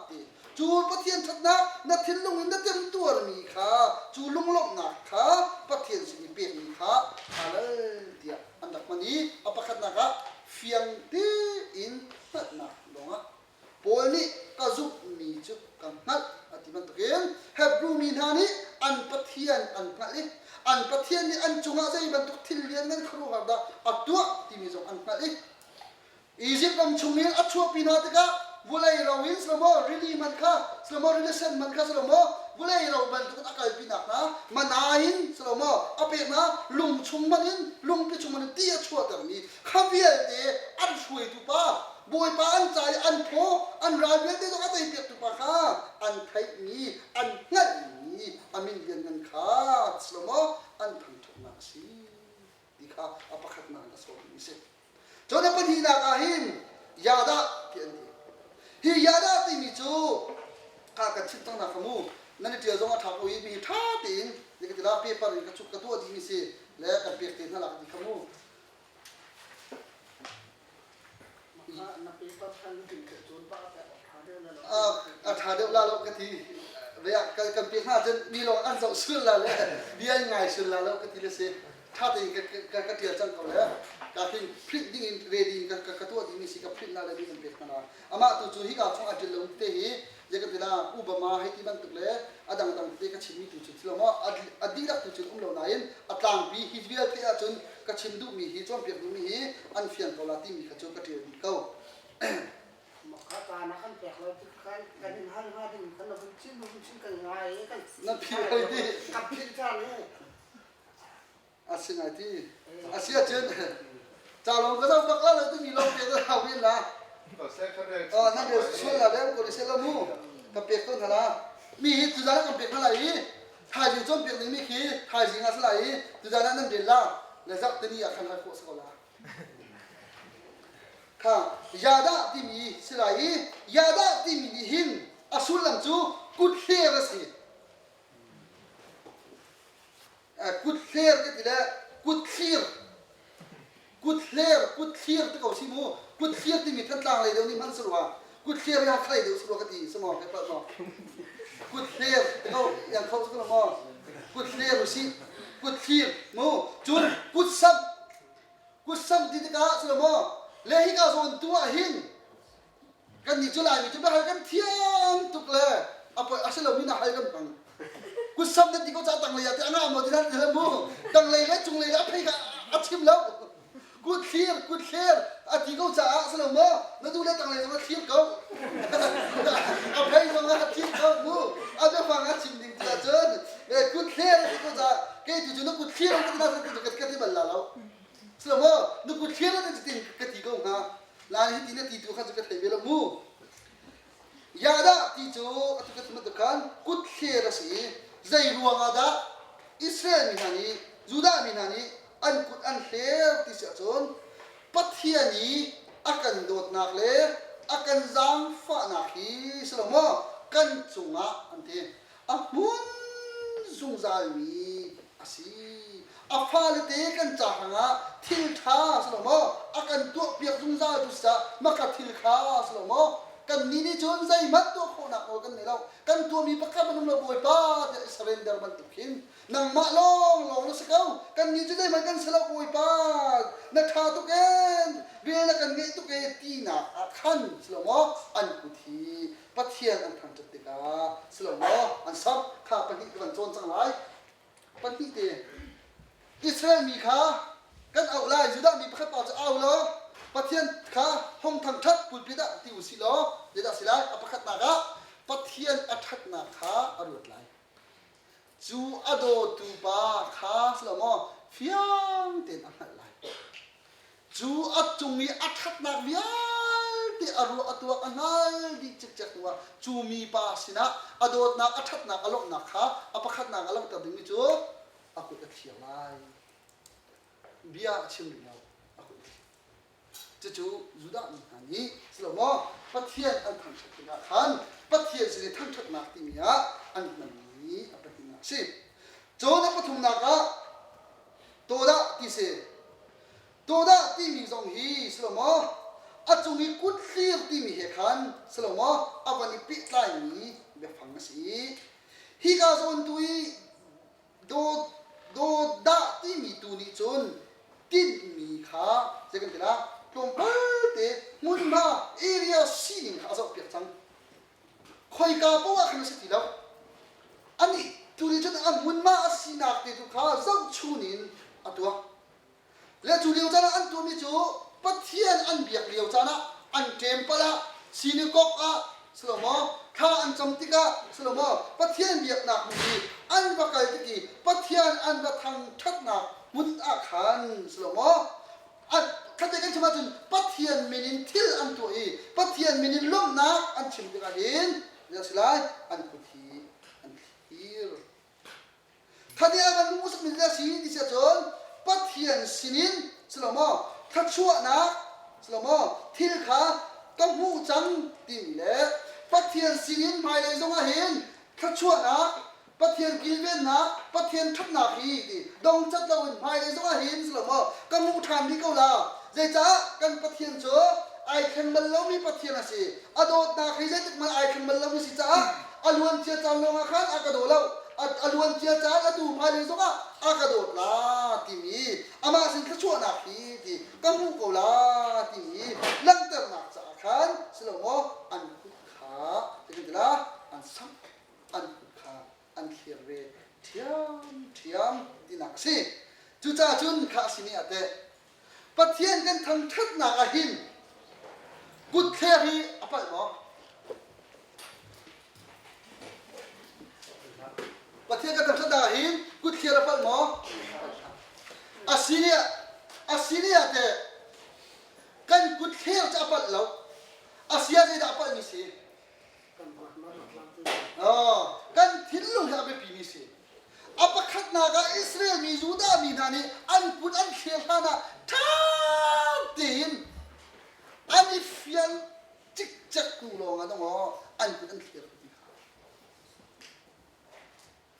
ti. Cu Pathian ṭhatnak na thinlung in na temtuarmi kha, cu lunglawmhnak kha Pathian sin i pekmi kha halal tiah an rak hman i a pakhatnak ah fiang tein hngalhnak lawngah Paul nih ka zumhmi cu. cu ka hngalh a ti bantukin Hebrew mi hna nih an Pathian an hngalh i an Pathian nih an cungah zei bantuk thil lianngan khuaruahhar dah a tuah timi zong an hngalh i Izipt ram chungin a chuahpi hna tikah vulei ro in silo rili man kha silo rili sen man kha silo vulei ro bantukin a kalpi nak hna mana in silo a pek hna lung chung man in lungpi chung man in ti a chuahtermi kha vialte an hruaitu pa Bawipa an ca i an phaw an ral vialte zong a teipiaktu pa kha an theihmi an hngalhmi a min lianngan kha silo an thangṭhatnak a si ti kha a pakhatnak in a sawhmi a si. Cun a pahnihnak ah hin Yadah ti an ti. Hi Yadah timi cu ka kan chimh cang hna kha mu. Nan i ṭial zong a ṭha ko i mi hi ṭha tein ni ka ti la paper in ka chuk ka tuah dihmi si le kan pek te hna la ka ti kha mu. A ṭha deuh la lo ka ti. Kan pek hna cun mi lawng an zoh sul la le bia an ngai sul la lo ka ti le si. Ṭha tein ka ka ṭial cang ko le ka khin print ding in ready in ka ka tuah dingmi si ka print la le mi kan pek hna la. Amah tu cu hika chung a ṭil lo te hi zei kan ti la Obama hei ti bantuk le a dangdang tete ka chimmi tu cu thilo maw a dihlak tu cun um lo nain a tlangpi hi vialte ahcun ka chim duhmi hi cawnpiak duhmi hi an fiang ko la timi kha cu ka ṭial dih ko. Na philh hoi ti. A si ngai ti. A si ahcun ca lawng ka zoh bak la lo timi lawng te ka hau men la. Oh, nan rel sual la le ko se la mu. Ka pek ko hna la. Mi hi tuzan kan pek hna lai i thaizing cawnpiak ding mi khi thaizing ah si lai i tuzan ah nan rel la le zarh tani ah khan hal khawh si ko la. Kha yadah timi si lai i yadah timi nih hin a sullam cu kut hler a si. Kut hler ka ti le kut thlir kut hler kut thlir ti ko si mu kut thlir timi Thantlang lei deuh nih hman si rua kut thlir hi Hakha lei deuh si rua ka ti si maw kai palh maw kut hler ti ko yang kho si ko maw kut hler usih kut thlir mu cun kut samh kut samh ti tikah si lo maw le hika zawn tu ah hin Kannih cu Laimi cu biahal kan thiam tuk le a poi a si lomi na hal kan hmang. Kutsam na ti ko ca tanglei ah ti a ngah maw ti hlan ti mu. Tanglei le cunglei le a phei kha a chim lo. Kut thlir kut thlir a ti ko caah si lo maw? Na duh le tanglei zong a thlir ko. A phei zong ah a thlir ko mu. A biafang a chim ding ti ahcun kut thlir a ti ko caah kei tu cu na kut thlir ka ti na ka ti bal la lo. Si lo maw? Na kut thlir na ti ka ti ko hnga. Lai hi ti na ti tu kha cu ka thei ve lo mu. Yadah ti cu atu ka chim bantuk khan kut thler a si i zei ruangah dah Israel mi hna nih Judah mi hna nih an kut an hler ti si ahcun Pathian i a kan dawtnak le a kan zaangfahnak hi si lo maw kan cungah an ti a hmun zungzalmi a si. A fale te kan ca hrangah thil ṭha si lo maw a kan tuahpiak zungzal tu si maka thil kha si lo maw kannih nih cun zeihmanh tuah khawhnak nawl kan nei lo kan tuahmi pakhat hmanh um lo Bawipa tiah i surrender bantuk khin nangmah lawng lawng na si ko kannih cu zeihmanh kan si lo Bawipa na ṭha tuk ee vel na kan ngeih tuk ee tinak ah khan si lo maw an kut hi Pathian an thangṭhat tikah si lo maw an samh kha pahnih ka van cawn cang lai pahnih te Israel mi kha kan auh lai Judah mi pakhat pa cu au law Pathian kha hong thangṭhat pulpit ah ti u sih law zeidah si lai a pakhatnak ah Pathian a ṭhatnak kha a ruat lai cu a dawtu pa kha si lo maw fiang tein a hngalh lai Cu a cung i a ṭhatnak vialte a ruah a tuak a hngal dih cikcek hnuah cu mipa sinah a dawtnak a ṭhatnak a lawmhnak kha a pakhatnak a langhter dingmi cu a kut a thlir lai. Bia a chim rih lo, a kut a thlir. Cucu Judah mi hna nih si lo maw Pathian an thangṭhat tikah khan Pathian sin i thangṭhatnak timi ah an hmanmi a pahnihnak a si. Cun a pathumnak ah Todah ti si. Todah timi zong hi si lo maw a cung i kut hlir timi he khan si lo maw a van i pehtlaimi biafang a si. Hika zawn tu i do dodah timi tu nih cun tinhmi kha zei kan ti la tlawmpal te hmunhma area sining kha a zohpiak cang. Khoika paoh ah khan a si ti lo. Anih tu nih cun a hmunhma a sinak te tu kha zohchun in a tuah. Le cu lio caan ah an tuahmi cu Pathian an biak lio caan ah an temple ah synagogue ah silomaw thla an cam tikah silomaw Pathian biaknak hmun i an va kal tik i Pathian an va thangṭhatnak hmun ah khan silomaw khatte kan chim ahcun Pathian min in thil an tuah i Pathian min in lawmhnak an chim tikah hin zei a si lai an kut hi an thlir. Thani a van hmuhsak mi a si ti si ahcun Pathian sinin si lo maw thluachuahnak si lo maw thil kha ka hmuh cang timi le Pathian sinin hmailei zong ah hin thluachuahnak Pathian kilvennak Pathian ṭhatnak hi ti dongcat loin hmailei zong ah hin si lo maw ka hmuh ṭhan rih ko la zeicah kan Pathian cu ai thleng bal lomi Pathian a si a dawtnak hi zeitik hmanh ai thleng bal lomi si caah a luancia caan lawngah khan a ka daw lo a luancia caan atu hmailei zongah a ka dawt la timi amah sin thluachuahnak hi ti ka hmuh ko la timi langhternak caah khan si lo maw an kut kha ti la an samh an kut kha an thlir ve ṭhiamṭhiam tinak a si cucaah cun kha a si ni ah teh Pathian kan thangṭhatnak ah hin kutthler hi a palh maw? Pathian kan thangṭhatnak ah hin kutthler a palh maw? Asinia asinia teh kan kutthler cu a palh lo. Asia zeidah a palhmi si? Kan thinlung hi a biapimi si. A pakhatnak ah Israel mi Judah mi hna nih an kut an thlir hlan ah ṭha tein an i fian cikcek hnu lawng ah dong an kut an thlir ti kha.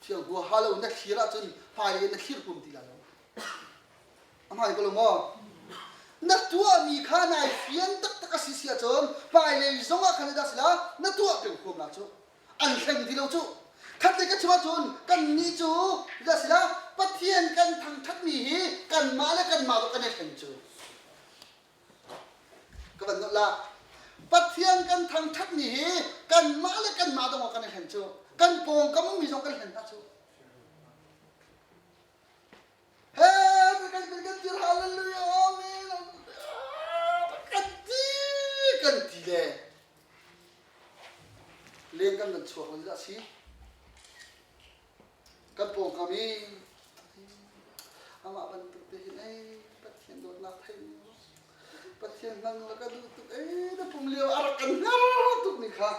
Fiang huaha lo na thlir ahcun hmailei na thlir pum ti lai lo. A hmaan ko lo maw? Na tuahmi kha nai fian taktak a si si ahcun hmailei zong ah khan dah sila na tuah peng huam la cu. An hleng ti lo cu. Khatlei ka chim ahcun kannih cu dah sila Pathian kan thangṭhatmi hi kanmah le kanmah dawh kan i hleng cu. Ka van nolh la. Pathian kan thangṭhatmi hi kanmah le kanmah dong ah kan i hlen cu. Kan pawngkam ummi zong kan hlen hna cu. He kan kan kan ti hallelujah amen kan ti kan ti le leng kan kan chuak lo dah si kan pawngkam i amah bantuk te hin ei Pathian dawtnak thei Pathian hmang la ka duh tuk ei na pum lio a rak kan hngar tuk mi kha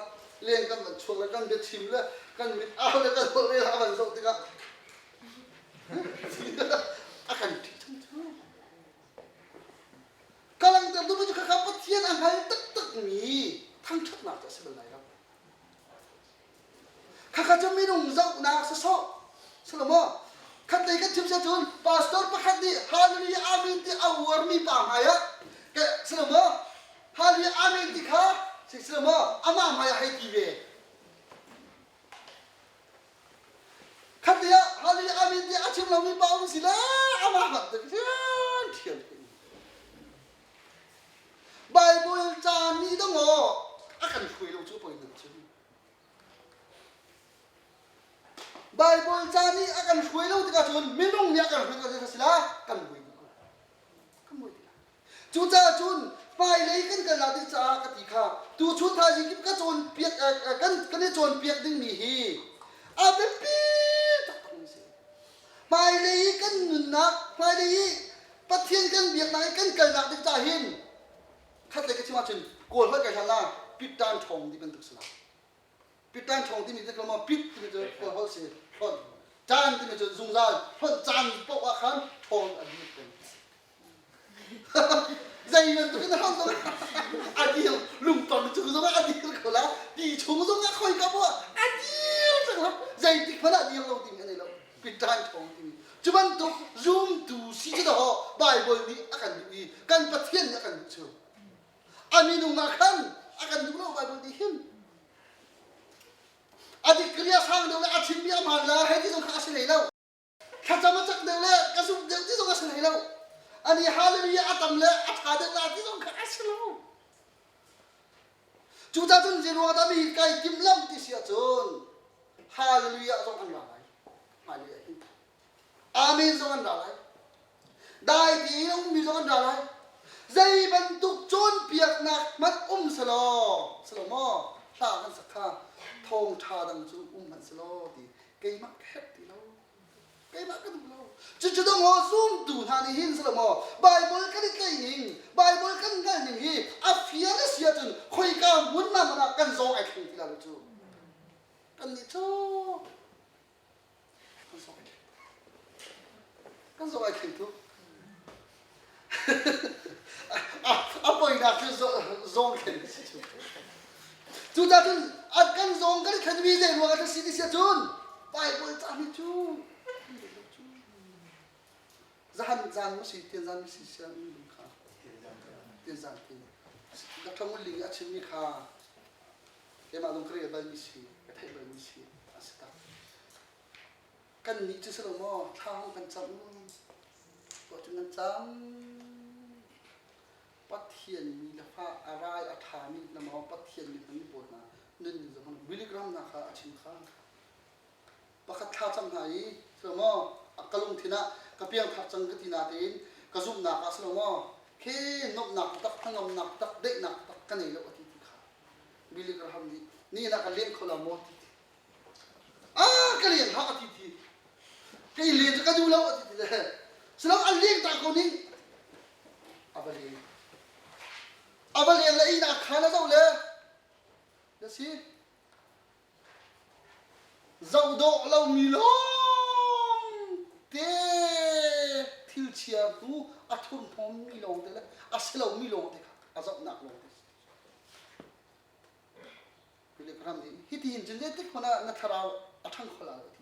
leng kan van chuak le kan biachim le kan mit au le kan holh le a van zoh tikah a kan ṭih cang cu ka langhter duhmi cu khakha Pathian a hngal taktakmi thangṭhatnak cu a si bal lai lo Khakha cu minung zohnak sawsawh Salomo khatlei kan chim cun pastor pakhat nih hallelujah amen ti a uarmi pa hmai ah Salomo hallelujah amen ti kha Salomo amah hmai ah hei ti ve khatlei ah hallelujah amen ti a chim lomi pa um si le amah bantuk thiam thiam Bible ca nih dong a kan hruai lo cu poi nan cu Baibal ca nih a kan hruai lo tikah cun minung nih a kan hruai tikah si la kan buai dih ko. Kan buai dih lai. Cucaah cun hmailei kan kal nak ding caah ka ti kha tuchun thaizing kip ka cawnpiak kan kan i cawnpiak dingmi hi a biapi taktak mi si. Hmailei i kan nunnak hmailei i Pathian kan biaknak i kan kalnak ding caah hin khatlei ka chim ahcun kawl holh kai hlan la pittan ṭhawng ti bantuk si la. Pitan ṭhawng timi cu maw pit timi cu kawl holh si hlonh caan timi cu zungzal hlonh caan paoh ah khan ṭhawn a dir peng zei bantuk in hlonh zong a dir lungton chung zong ah a dir ko la ti chung zong ah khoi ka poah a dir cang lo zeitik hmanh ah dir lo timi an ei lo pitan ṭhawng timi cu bantuk zumtu si cu daw Bible nih a kan duh i kan Pathian nih a kan duh cu A minung ah khan a kan duh lo Bible nih hin. A degree a sang deuh le a chimmi a hmaan la hei ti zong kha a si hlei lo. Thlacam a cak deuh le ka zumh deuh ti zong a si hlei lo. Ani hallelujah a tam le a ṭha deuh la ti zong kha a si lo. Cucaah cun zei ruang dah mi kai timhlamh ti si ahcun Hallelujah zong an ra lai. Hmailei ah hin. Amen zong an ra lai. Dai tein a ummi zong an ra lai. Zei bantuk cawnpiaknak hmanh um selaw, selaw maw, hla kan sak kha thawngṭha dang cu um hmanh selaw ti keimah ka herh ti lo. Keimah ka duh lo. Cucu dong maw zumtu hna nih hin selaw maw Baibal kan i tlaih ning, Baibal kan hngalh ning hi a fian a si ahcun khoika hmun ma hmanh ah kan zawng ai thleng ti la lo cu. Kan nih cu kan zawng ai thleng. Kan zawng ai thleng tu. A poinak cu zawng thlen si cu. Cucaah cun kan zawng kan i thlenmi zei ruang ah si ti si ahcun Bible ca hi cu zahan zan ma si tian zan ma si sian kha tian zan ti Dr. Ngun Ling a chimmi kha keimah zong ka rel balmi si ka theih balmi si a si tak Kannih cu si lo maw thla hong kan cam tuah cu nan cam Pathian mi le fa a rai a ṭhami na maw Pathian mi hmang pawl hna nun ning zong Billy Graham hna kha a chim kha pakhat thla cam hna i si lo maw ka lungthin ah ka piangthar cang ka ti natein ka zumhnak ah si lo maw khi nuamhnak tak hnangamnak tak daihnak tak ka nei lo a ti ti kha Billy Graham nih ni na ka leng kho lo maw ti Ah, ka leng hlah a ti ti. Kei len cu ka duh lo a ti ti le. Silo an leng ta ko ning. A va leng. A va leng le ihnak khaan a zoh le. Na si. Zoh dawh lomi lawng te thil chia hnu a thurhnawmmi lawng te le a si lomi lawng te kha a zohnak lawng te. Philip ram nih hitihin cun zeitik hmanh ah na thlarau a ṭhang kho lai lo ti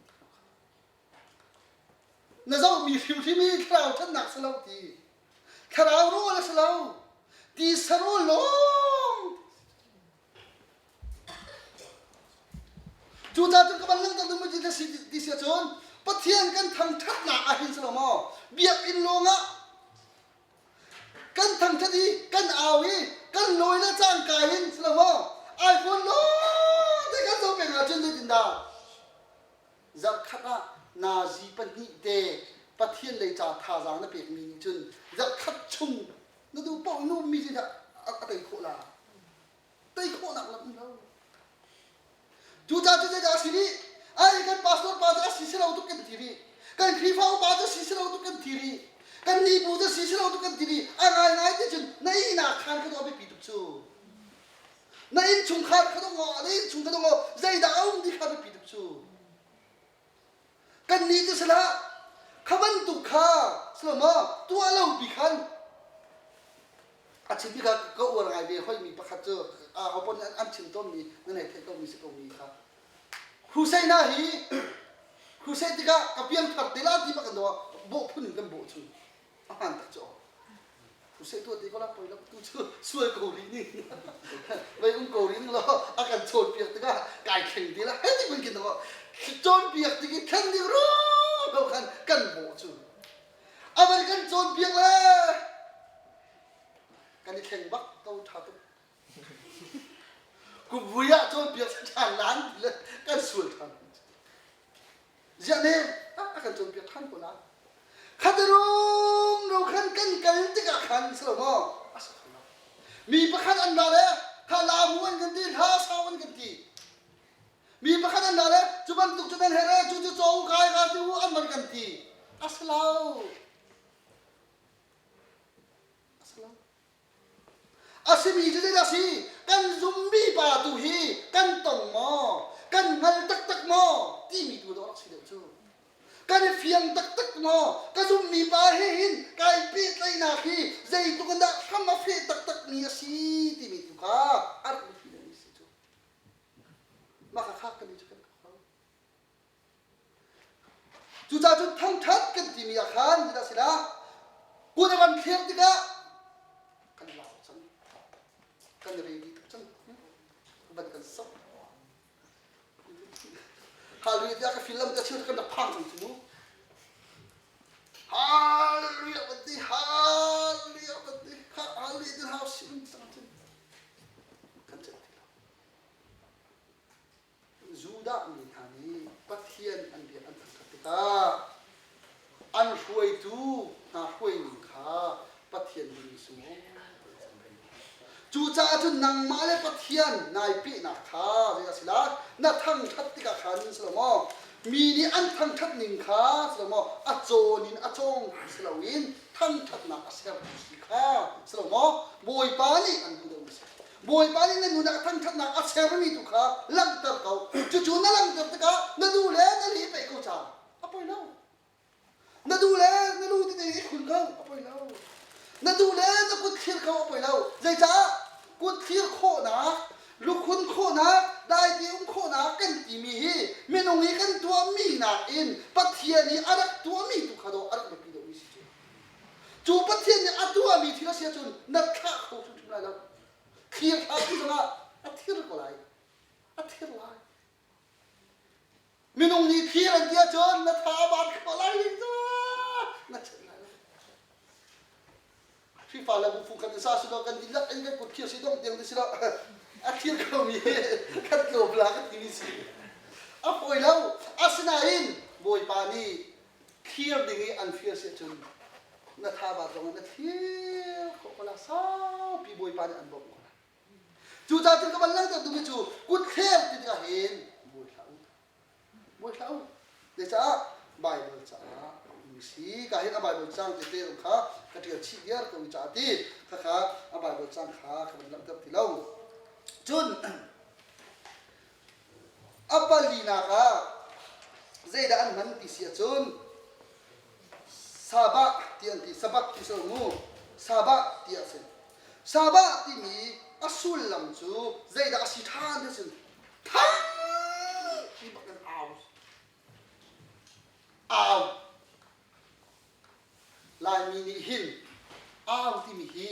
na zohmi hrimhrim hi thlarau ṭhannak si lo ti thlarau rawl a si lo ti sarawl lawng cucaah cun ka van langhter ding mi si ti si ahcun Pathian kan thangṭhatnak ah hin si lo maw biakinn lawngah Kan thangṭhat i kan au i kan lawi le cangka in si lo maw iPhone lawngte kan zoh peng ahcun zeitindah zarhkhat ah nazi pahnih te Pathian lei ca thazaang na pekmi nih cun zarhkhat chung na duh paoh in ummi cu dah a tei khawh la tei khawhnak lam um lo Cucaah cu zeidah a si rih? Ai kan pastor pa cu a si si lo tuk kan ti rih. Kan Khrihfa upa cu si si lo tuk kan ti rih. Kan mibu cu si si lo tuk kan ti rih. A ngaingai ti cun na ihnak khaan kha a biapi tuk cu. Na innchungkhar kha dong na innchung kha dong zeidah a um ti kha biapi tuk cu. Kannih cu si hlah kha bantuk kha si lo maw tuah lo pi khan a chimmi kha ka uar ngai ve hoimi pakhat cu aho paoh nih an chim tawnmi nan hei theih komi si komi kha crusade hna hi crusade tikah ka piangthar te la ti bak kan doh bawh phun in kan bawh chung a hmaan tak cu crusade tuah ti ko la poi lo tu cu sual ko rih ni vei um ko rih ning law a kan chawnpiak tikah kai thleng ti la hei ti mun kin cawnpiak tik i thlen ding ro lo khan kan bawh cu a van kan cawnpiak le kan i thleng bak ko ṭha tuk kumvui ah cawnpiak ṭhan lan ti le kan sual ṭhan Ziah ne a kan cawnpiak ṭhan ko la. Khat ro khan kan kal tikah khan si lo maw? A si kho lo. Mi pakhat an ra le kha lamu an kan ti, hla sau an kan ti. Mi pakhat an ra le cu bantuk cu nan herh e, cu cu caw u kai ka ti u an van kan ti. A si lo. A si lo. A simi cu zeidah a si? Kan zummi pa tu hi kan tong maw? Kan hngal taktak maw? Timi tu dawh rak si deuh cu. Kan i fiang taktak maw? Ka zummi pa he hin kai pehtlaihnak hi zeitluk in dah hram a feh taktakmi a si timi tu kha a rak biapi deuhmi si cu. Mah kha kha kan i cu kan kho. Cucaah cun thangṭhat kan timi ah khan zeidah si dah kut a kan thlir tikah kan lau cang kan ready tuk cang van kan sok Hallelujah tiah ka film ka chim kan rak phang cang cu mu Hallelujah kan ti Hallelujah kan ti Hallelujah ti hau sim cang cun kan chan ti lo. Judah mi hna nih Pathian an biak an thangṭhat tikah an hruaitu hna hruaining kha Pathian duhmi si maw? Cucaah cun nangmah le Pathian nai pehnak kha zei a si lai? Na thangṭhat tikah khan si lo maw? Mi nih an thangṭhat ning kha si lo maw? A cawn in a cawng si loin thangṭhatnak a sertu si kha si lo maw? Bawipa nih an duh deuhmi si. Bawipa nih na nun ah thangṭhatnak a sermi tu kha langhter ko. Cucu na langhter tikah na duh le na li pei ko cang. A poi lo. Na duh le na lu tete i khun ko a poi lo. Na duh le na kut thlir ko a poi lo. Zeicah? Kut thlir khawhnak, lukhun khawhnak, daite um khawhnak kan timi hi minung i kan tuahmi nakin Pathian i a rak tuahmi tu kha dawh a rak biapi deuhmi si cu. Cu Pathian nih a tuahmi thil a si ahcun na thlah kho hrimhrim lai lo. Thlir hlah ti zongah a thir ko lai. A thir lai. Minung nih thir an ti ahcun na tha a bat kho lai ding cu na chim lai lo. Khrihfa le bu kan sa si lo kan dihlak in kan kut thir si dong tiang ti si lo a thir khomi kan tlawm la kan timi si. A fawi lo. Asinain Bawipa nih thlir ding i an fir si ahcun na tha bat zong in na thlir khawh ko la saupi Bawipa nih an bawmh ko lai. Cucaah cun ka van langhter duhmi cu kut thler ti tikah hin buai hlah u. Buai hlah u. Zeicah Baibal caah a um si. Ka hin a Baibal cang tete zong kha ka ṭial chih viar ko i caah ti khakha a Baibal cang kha ka van langhter ti lo. Cun a palinak ah zeidah an hman ti si ahcun Sabah ti an ti. Sabbath ti si lo mu. Sabah ti a si. Sabah timi a sullam cu zeidah a si ṭhan ti cun thang ti bak in au. Au. Laimi nih hin au timi hi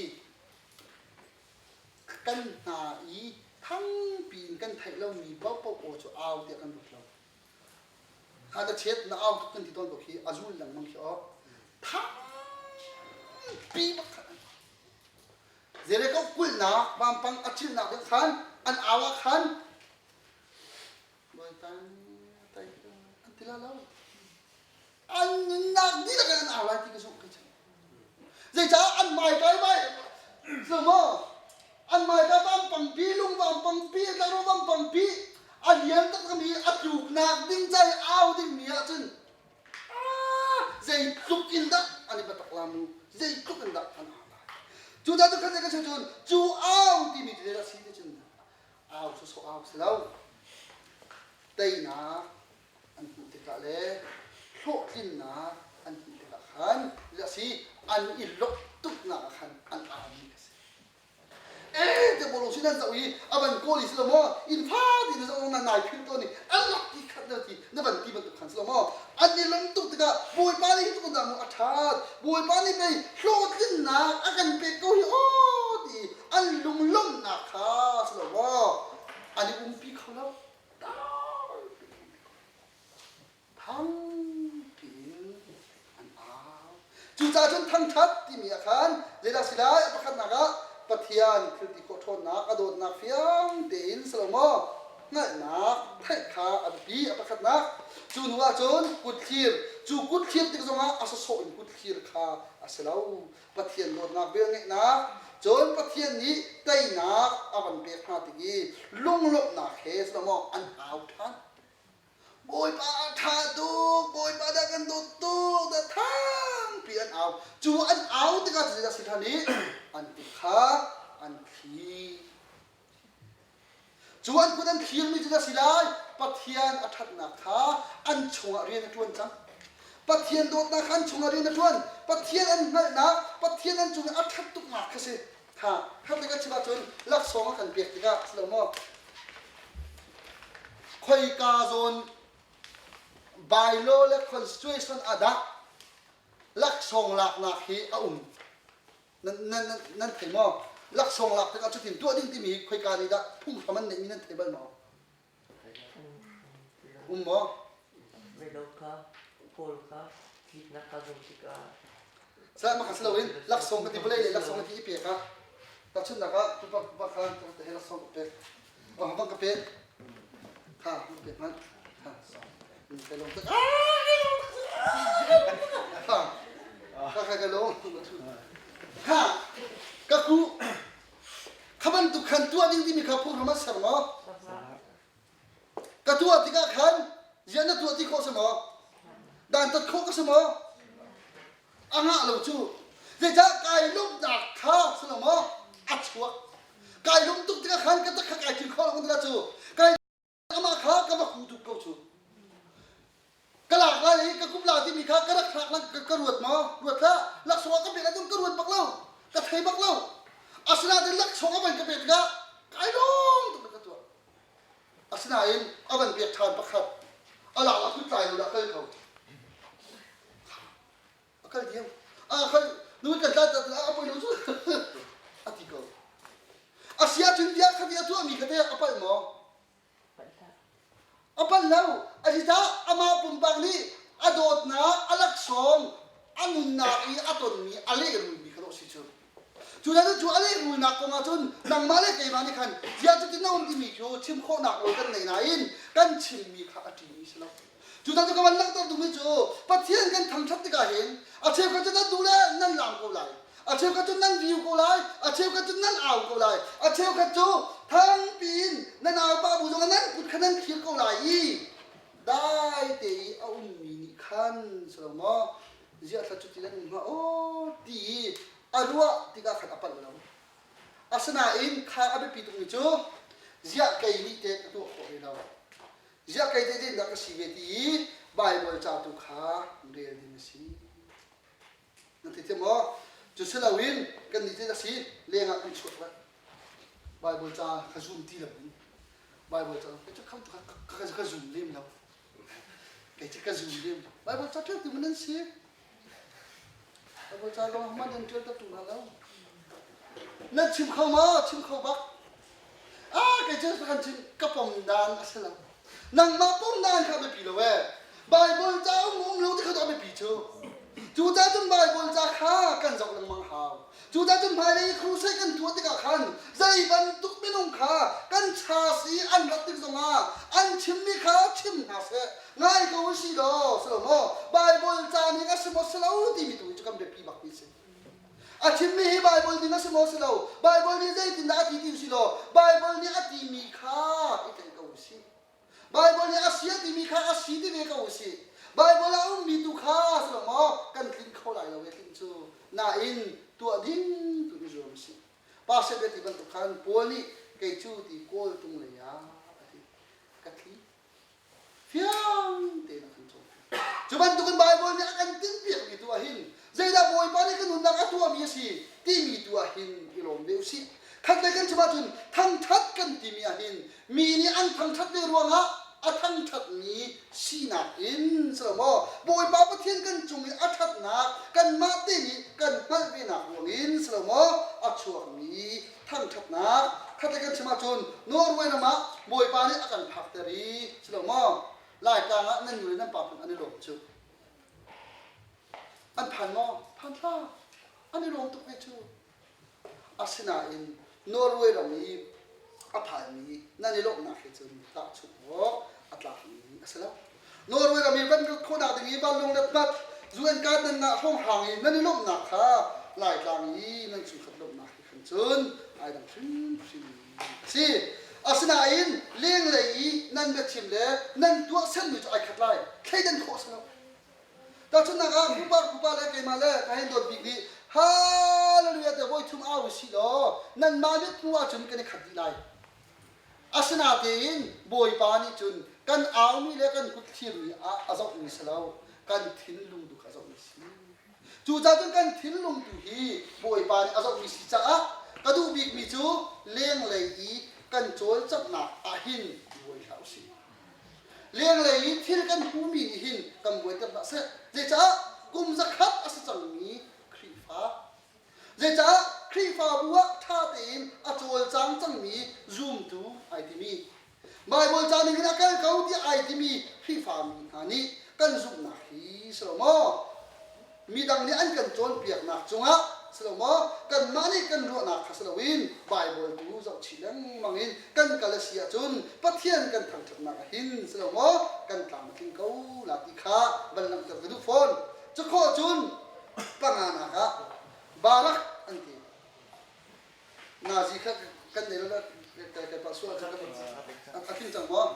kan hna i thangpi in kan theih lomi paohpaoh aw cu au tiah kan ruat lo. Kha na chet na au tuk kan ti tawn ko khi a zul lengmang khi aw thangpi bak khan Jericho kulhnak vampang a chilnak ding khan an au ah khan Bawipa tai an ti la lo an nunnak dihlak in an au lai ti ka zumh ka chan Zeicah an hmaikai vai cu maw an hmaikai vampangpi lung vampangpi tlangro vampangpi a lian taktakmi a tluknak ding ca i au dingmi ahcun zeitluk in dah an i biatak la mu zeitluk in dah an au lai cu dah cu khan ka cun cu au timi cu a si ti cun au sawsawh au si lo teinak an hmuh tikah le hlawhtlinnak an hmuh tikah khan a si an i lawmh tuknak ah khan an aumi a si. Eh te bolo sin an zoh i a van kawl i si lo maw inn fa ti na zoh na nai philh tawn i an lak ti khat na ti na van ti bantuk khan si lo maw an i lawmh tuk tikah Bawipa nih hi tluk in dah maw a ṭhat Bawipa nih pei hlawhtlinnak a kan pek ko hi aw ti an lunglawmhnak kha si lo maw an i umpi kho lo Thangpi in an au. Cucaah cun thangṭhat timi ah khan zeidah si lai? A pakhatnak ah Pathian thil ti khawh ṭhawnnak, a dawtnak fiang tein si lo maw? Hngalhnak theih kha a biapi a pakhatnak. Cu hnu ah cun kut thlir. Cu kut thlir tik zongah a sawsawh in kut thlir kha a si lo. Pathian dawtnak velngeihnak cun Pathian nih teinak a van pek hna tik i lunglawmhnak he si maw an au ṭhan. Bawipa a ṭha tuk, Bawipa dah kan dawt tuk, dah thangpi an au. Cu an au tikah zeidah si ṭhan i an kut kha an thli. Cu an kut an thlirmi cu a si lai, Pathian a ṭhatnak kha an chungah rian a ṭuan cang. Pathian dawtnak kha an chungah rian a ṭuan. Pathian an hngalhnak, Pathian an cung i a ṭhat tuknak kha si. Kha khat kan chim ahcun laksawng a kan pek tikah si lo maw? Khoika zawn bylaw le constitution ah dah laksawng laknak hi a um? Nan, nan, nan thei maw? Laksawng lak tikah cutin tuah ding timi hi khoika nih dah phunghram an neihmi nan thei bal maw? Um maw? Melo kha Paul kha tliknak ka zung tikah Sa ma kha si loin laksawng ka ti vawlei le laksawng ka ti i pek ah tahchunhnak ah tupa tupa khan ka he laksawng ka pek. Oh, bang ka pek. Kha, pe hmanh. Kha. Ka lung tak. Kha. Kha kha ka lung. Kha. Ka ku. Kha bantuk khan tuah ding timi kha phunghram an ser maw? Ka tuah tikah khan ziah na tuah ti khawh si maw? Dan tat khawh ka si maw? A ngah lo cu. Zeicah kai lawmhnak kha si lo maw? A chuak. Kai lawm tuk tikah khan ka tak kha kai thil khawh lo tikah cu kai amah kha ka va ku tuk ko cu. Ka lak lai i ka kup la timi kha ka rak thlak lang ka ruat maw? Ruat hlah. Laksawng ah ka pek ahcun ka ruat bak lo. Ka thei bak lo. Asinain laksawng a van ka pek tikah kai lawm tuk ka tuah. Asinain a van pek ṭhan pakhat a lak ah hut tlai lo dah kal ko. A kal diam. A kal nu kan tlai ta a poi lo cu a ti ko. A si ahcun bia kha bia tuahmi kha teh a palh maw? A palh lo. A si caah amah pumpak nih a dawtnak, a laksawng, a nunnak i a tonmi a lehrulmi kha dawh si cu. Cu le cu a lehrulnak kong ahcun nangmah le keimah nih khan ziah cutin na um timi cu chim khawhnak nawl kan nei nain kan chimmi kha a ṭimi si lo. Cu cu ka van langhter duhmi cu Pathian kan thangṭhat tikah hin a cheukhat cu nan duh le nan laam ko lai. A cheukhat cu nan riu ko lai. A cheukhat cu nan au ko lai. A cheukhat cu thangpi in nan au pah bu zongah nan kut kha nan thlir ko lai i dai te i a ummi nih khan si lo maw ziah thla cuti nan um hnga aw ti i a ruah tikah khan a palh lo. Asinain kha a biapi tukmi cu ziah kei nih teh ka tuah khawh ve lo. Ziah kei teh zeitindah ka si ve ti i Baibal ca tu kha rel ding a si. Nan theithiam maw? Cu si loin kan nih cu a si lengah kan chuak lai. Baibal ca ka zum ti loin Baibal ca kei cu ka ka zum lem lo. Kei cu ka zum lem lo. Baibal ca ṭial tu nan si. Baibal ca lawng hmanh nan ṭial tak ṭung hna lo. Nan chim kho maw? Chim kho bak. Ah, kei cu kan chim ka pom dan a si lo. Nangmah pom dan kha biapi lo ee. Baibal ca um um lo ti kha a biapi cu. Cu ca cun Baibal ca kha kan zoh lengmang hau. Cu ca cun hmailei crusade kan tuah tikah khan zei bantuk minung kha kan chas i an rat tik zongah an chimmi kha chim hna seh. Ngai ko u si law, si lo maw? Baibal ca ning a si maw si lo timi tu hi cu kan biapi bak mi si. A chimmi hi Baibal ning a si maw si lo? Baibal nih zeitindah a ti ti u si law Baibal nih a timi kha i tlaih ko u sih. Baibal nih a si a timi kha a si ti ve ko u sih. Baibal ah ummi tu kha si lo maw kan tlinh kho lai lo e tlinh cu. Nain tuah ding tu i zuam u sih. Pastor bia ti bantuk khan Paul nih kei cu ti kawl tung lei ah a ti. Ka thli Fiang tein a kan cawnpiak. Cu bantukin Baibal nih a kan tinhpiakmi tu ah hin zeidah Bawipa nih kan nunnak a tuahmi a si timi tu ah hin i lawm ve u sih. Khatlei kan chim ahcun thangṭhat kan timi ah hin mi nih an thangṭhat ve ruangah a thangṭhatmi sinak in si lo maw Bawipa Pathian kan cung i a ṭhatnak kanmah te nih kan hngalh venak ruangin si lo maw a chuakmi thangṭhatnak khatlei kan chim ahcun Norway ram ah Bawipa nih a kan phakter i si lo maw Laitlang ah nan nu le nan pa hmanh an i lawm cu an phan maw phan hlah an i lawm tuk ve cu asinain Norway ram i a phanmi nan i lawmhnak he cun tahchunh awk a tlakmi a si lo Norway ram i van lut khawhnak ding i vanlawng le mat UN card nan ngah hrawnghrang i nan i lawmhnak kha Laitlang i nan chungkhat lawmhnak he khan cun ai dang hrimhrim a si. Asinain lenglei i nan biachim le nan tuahsermi cu ai khat lai, thleidan khawh a si lo. Tahchunhnak ah pupa pupa le keimah le ka hen dawt bik nih hallelujah te voi thum au usih law nanmah mit hmuh ahcun kan i khat dih lai. Asinatein Bawipa nih cun kan aumi le kan kut thlirmi ah a zohmi si lo, kan thinlung tu kha a zohmi si. Cucaah cun kan thinlung tu hi Bawipa nih a zohmi si caah ka duh bikmi cu lenglei i kan cawlcanghnak ah hin buai hlah usih. Lenglei i thil kan hmuhmi nih hin kan buaiter hlah seh. Zeicah kum zakhat a si cangmi Khrihfa Zeicah Khrihfabu ah ṭha tein a cawlcang cangmi zumtu ai timi Baibal ca ning in a kal ko tiah ai timi Khrihfami hna nih kan zumhnak hi si lo maw? Midang nih an kan cawnpiaknak cungah Si lo maw? Kanmah nih kan ruahnak kha si loin Baibal tu zohchih lengmang in kan kal a si ahcun Pathian kan thangṭhatnak ah hin si lo maw kan tlam a tling ko la ti kha van langhter ka duh fawn. Cukhawh cun panganak ah Barak an ti. Nazi kha kan nei lo kai pa sual kha a tling cang maw?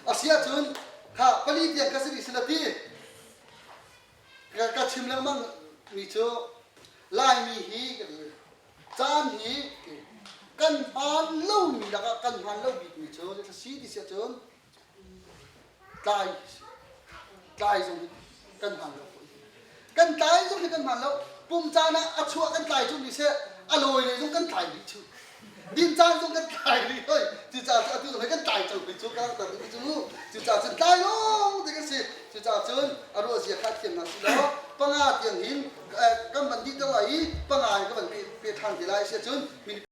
A si ahcun kha pali tiang kha si rih sila ti. Ka chim lengmang mi cu Laimi hi caan hi kan hmaan lomi lakah kan hmaan lo bikmi cu a si ti si ahcun tlai tlai zong hi kan hmaan lo. Kan tlai zong hi kan hmaan lo. Pum caan ah a chuah kan tlai cu ni seh a lawi lei zong kan tlai rih cu. Din caan zong kan tlai rih hoi. Cucaah cun atu zong hi kan tlai cang pei cu ka langhter duhmi cu. Cucaah cun tlai lawng te kan si. Cucaah cun a ruah zia kha thiam hna sih law panga tiang hin kan van dih ter lai i panga in ka van pe ṭhan te lai si ahcun minute.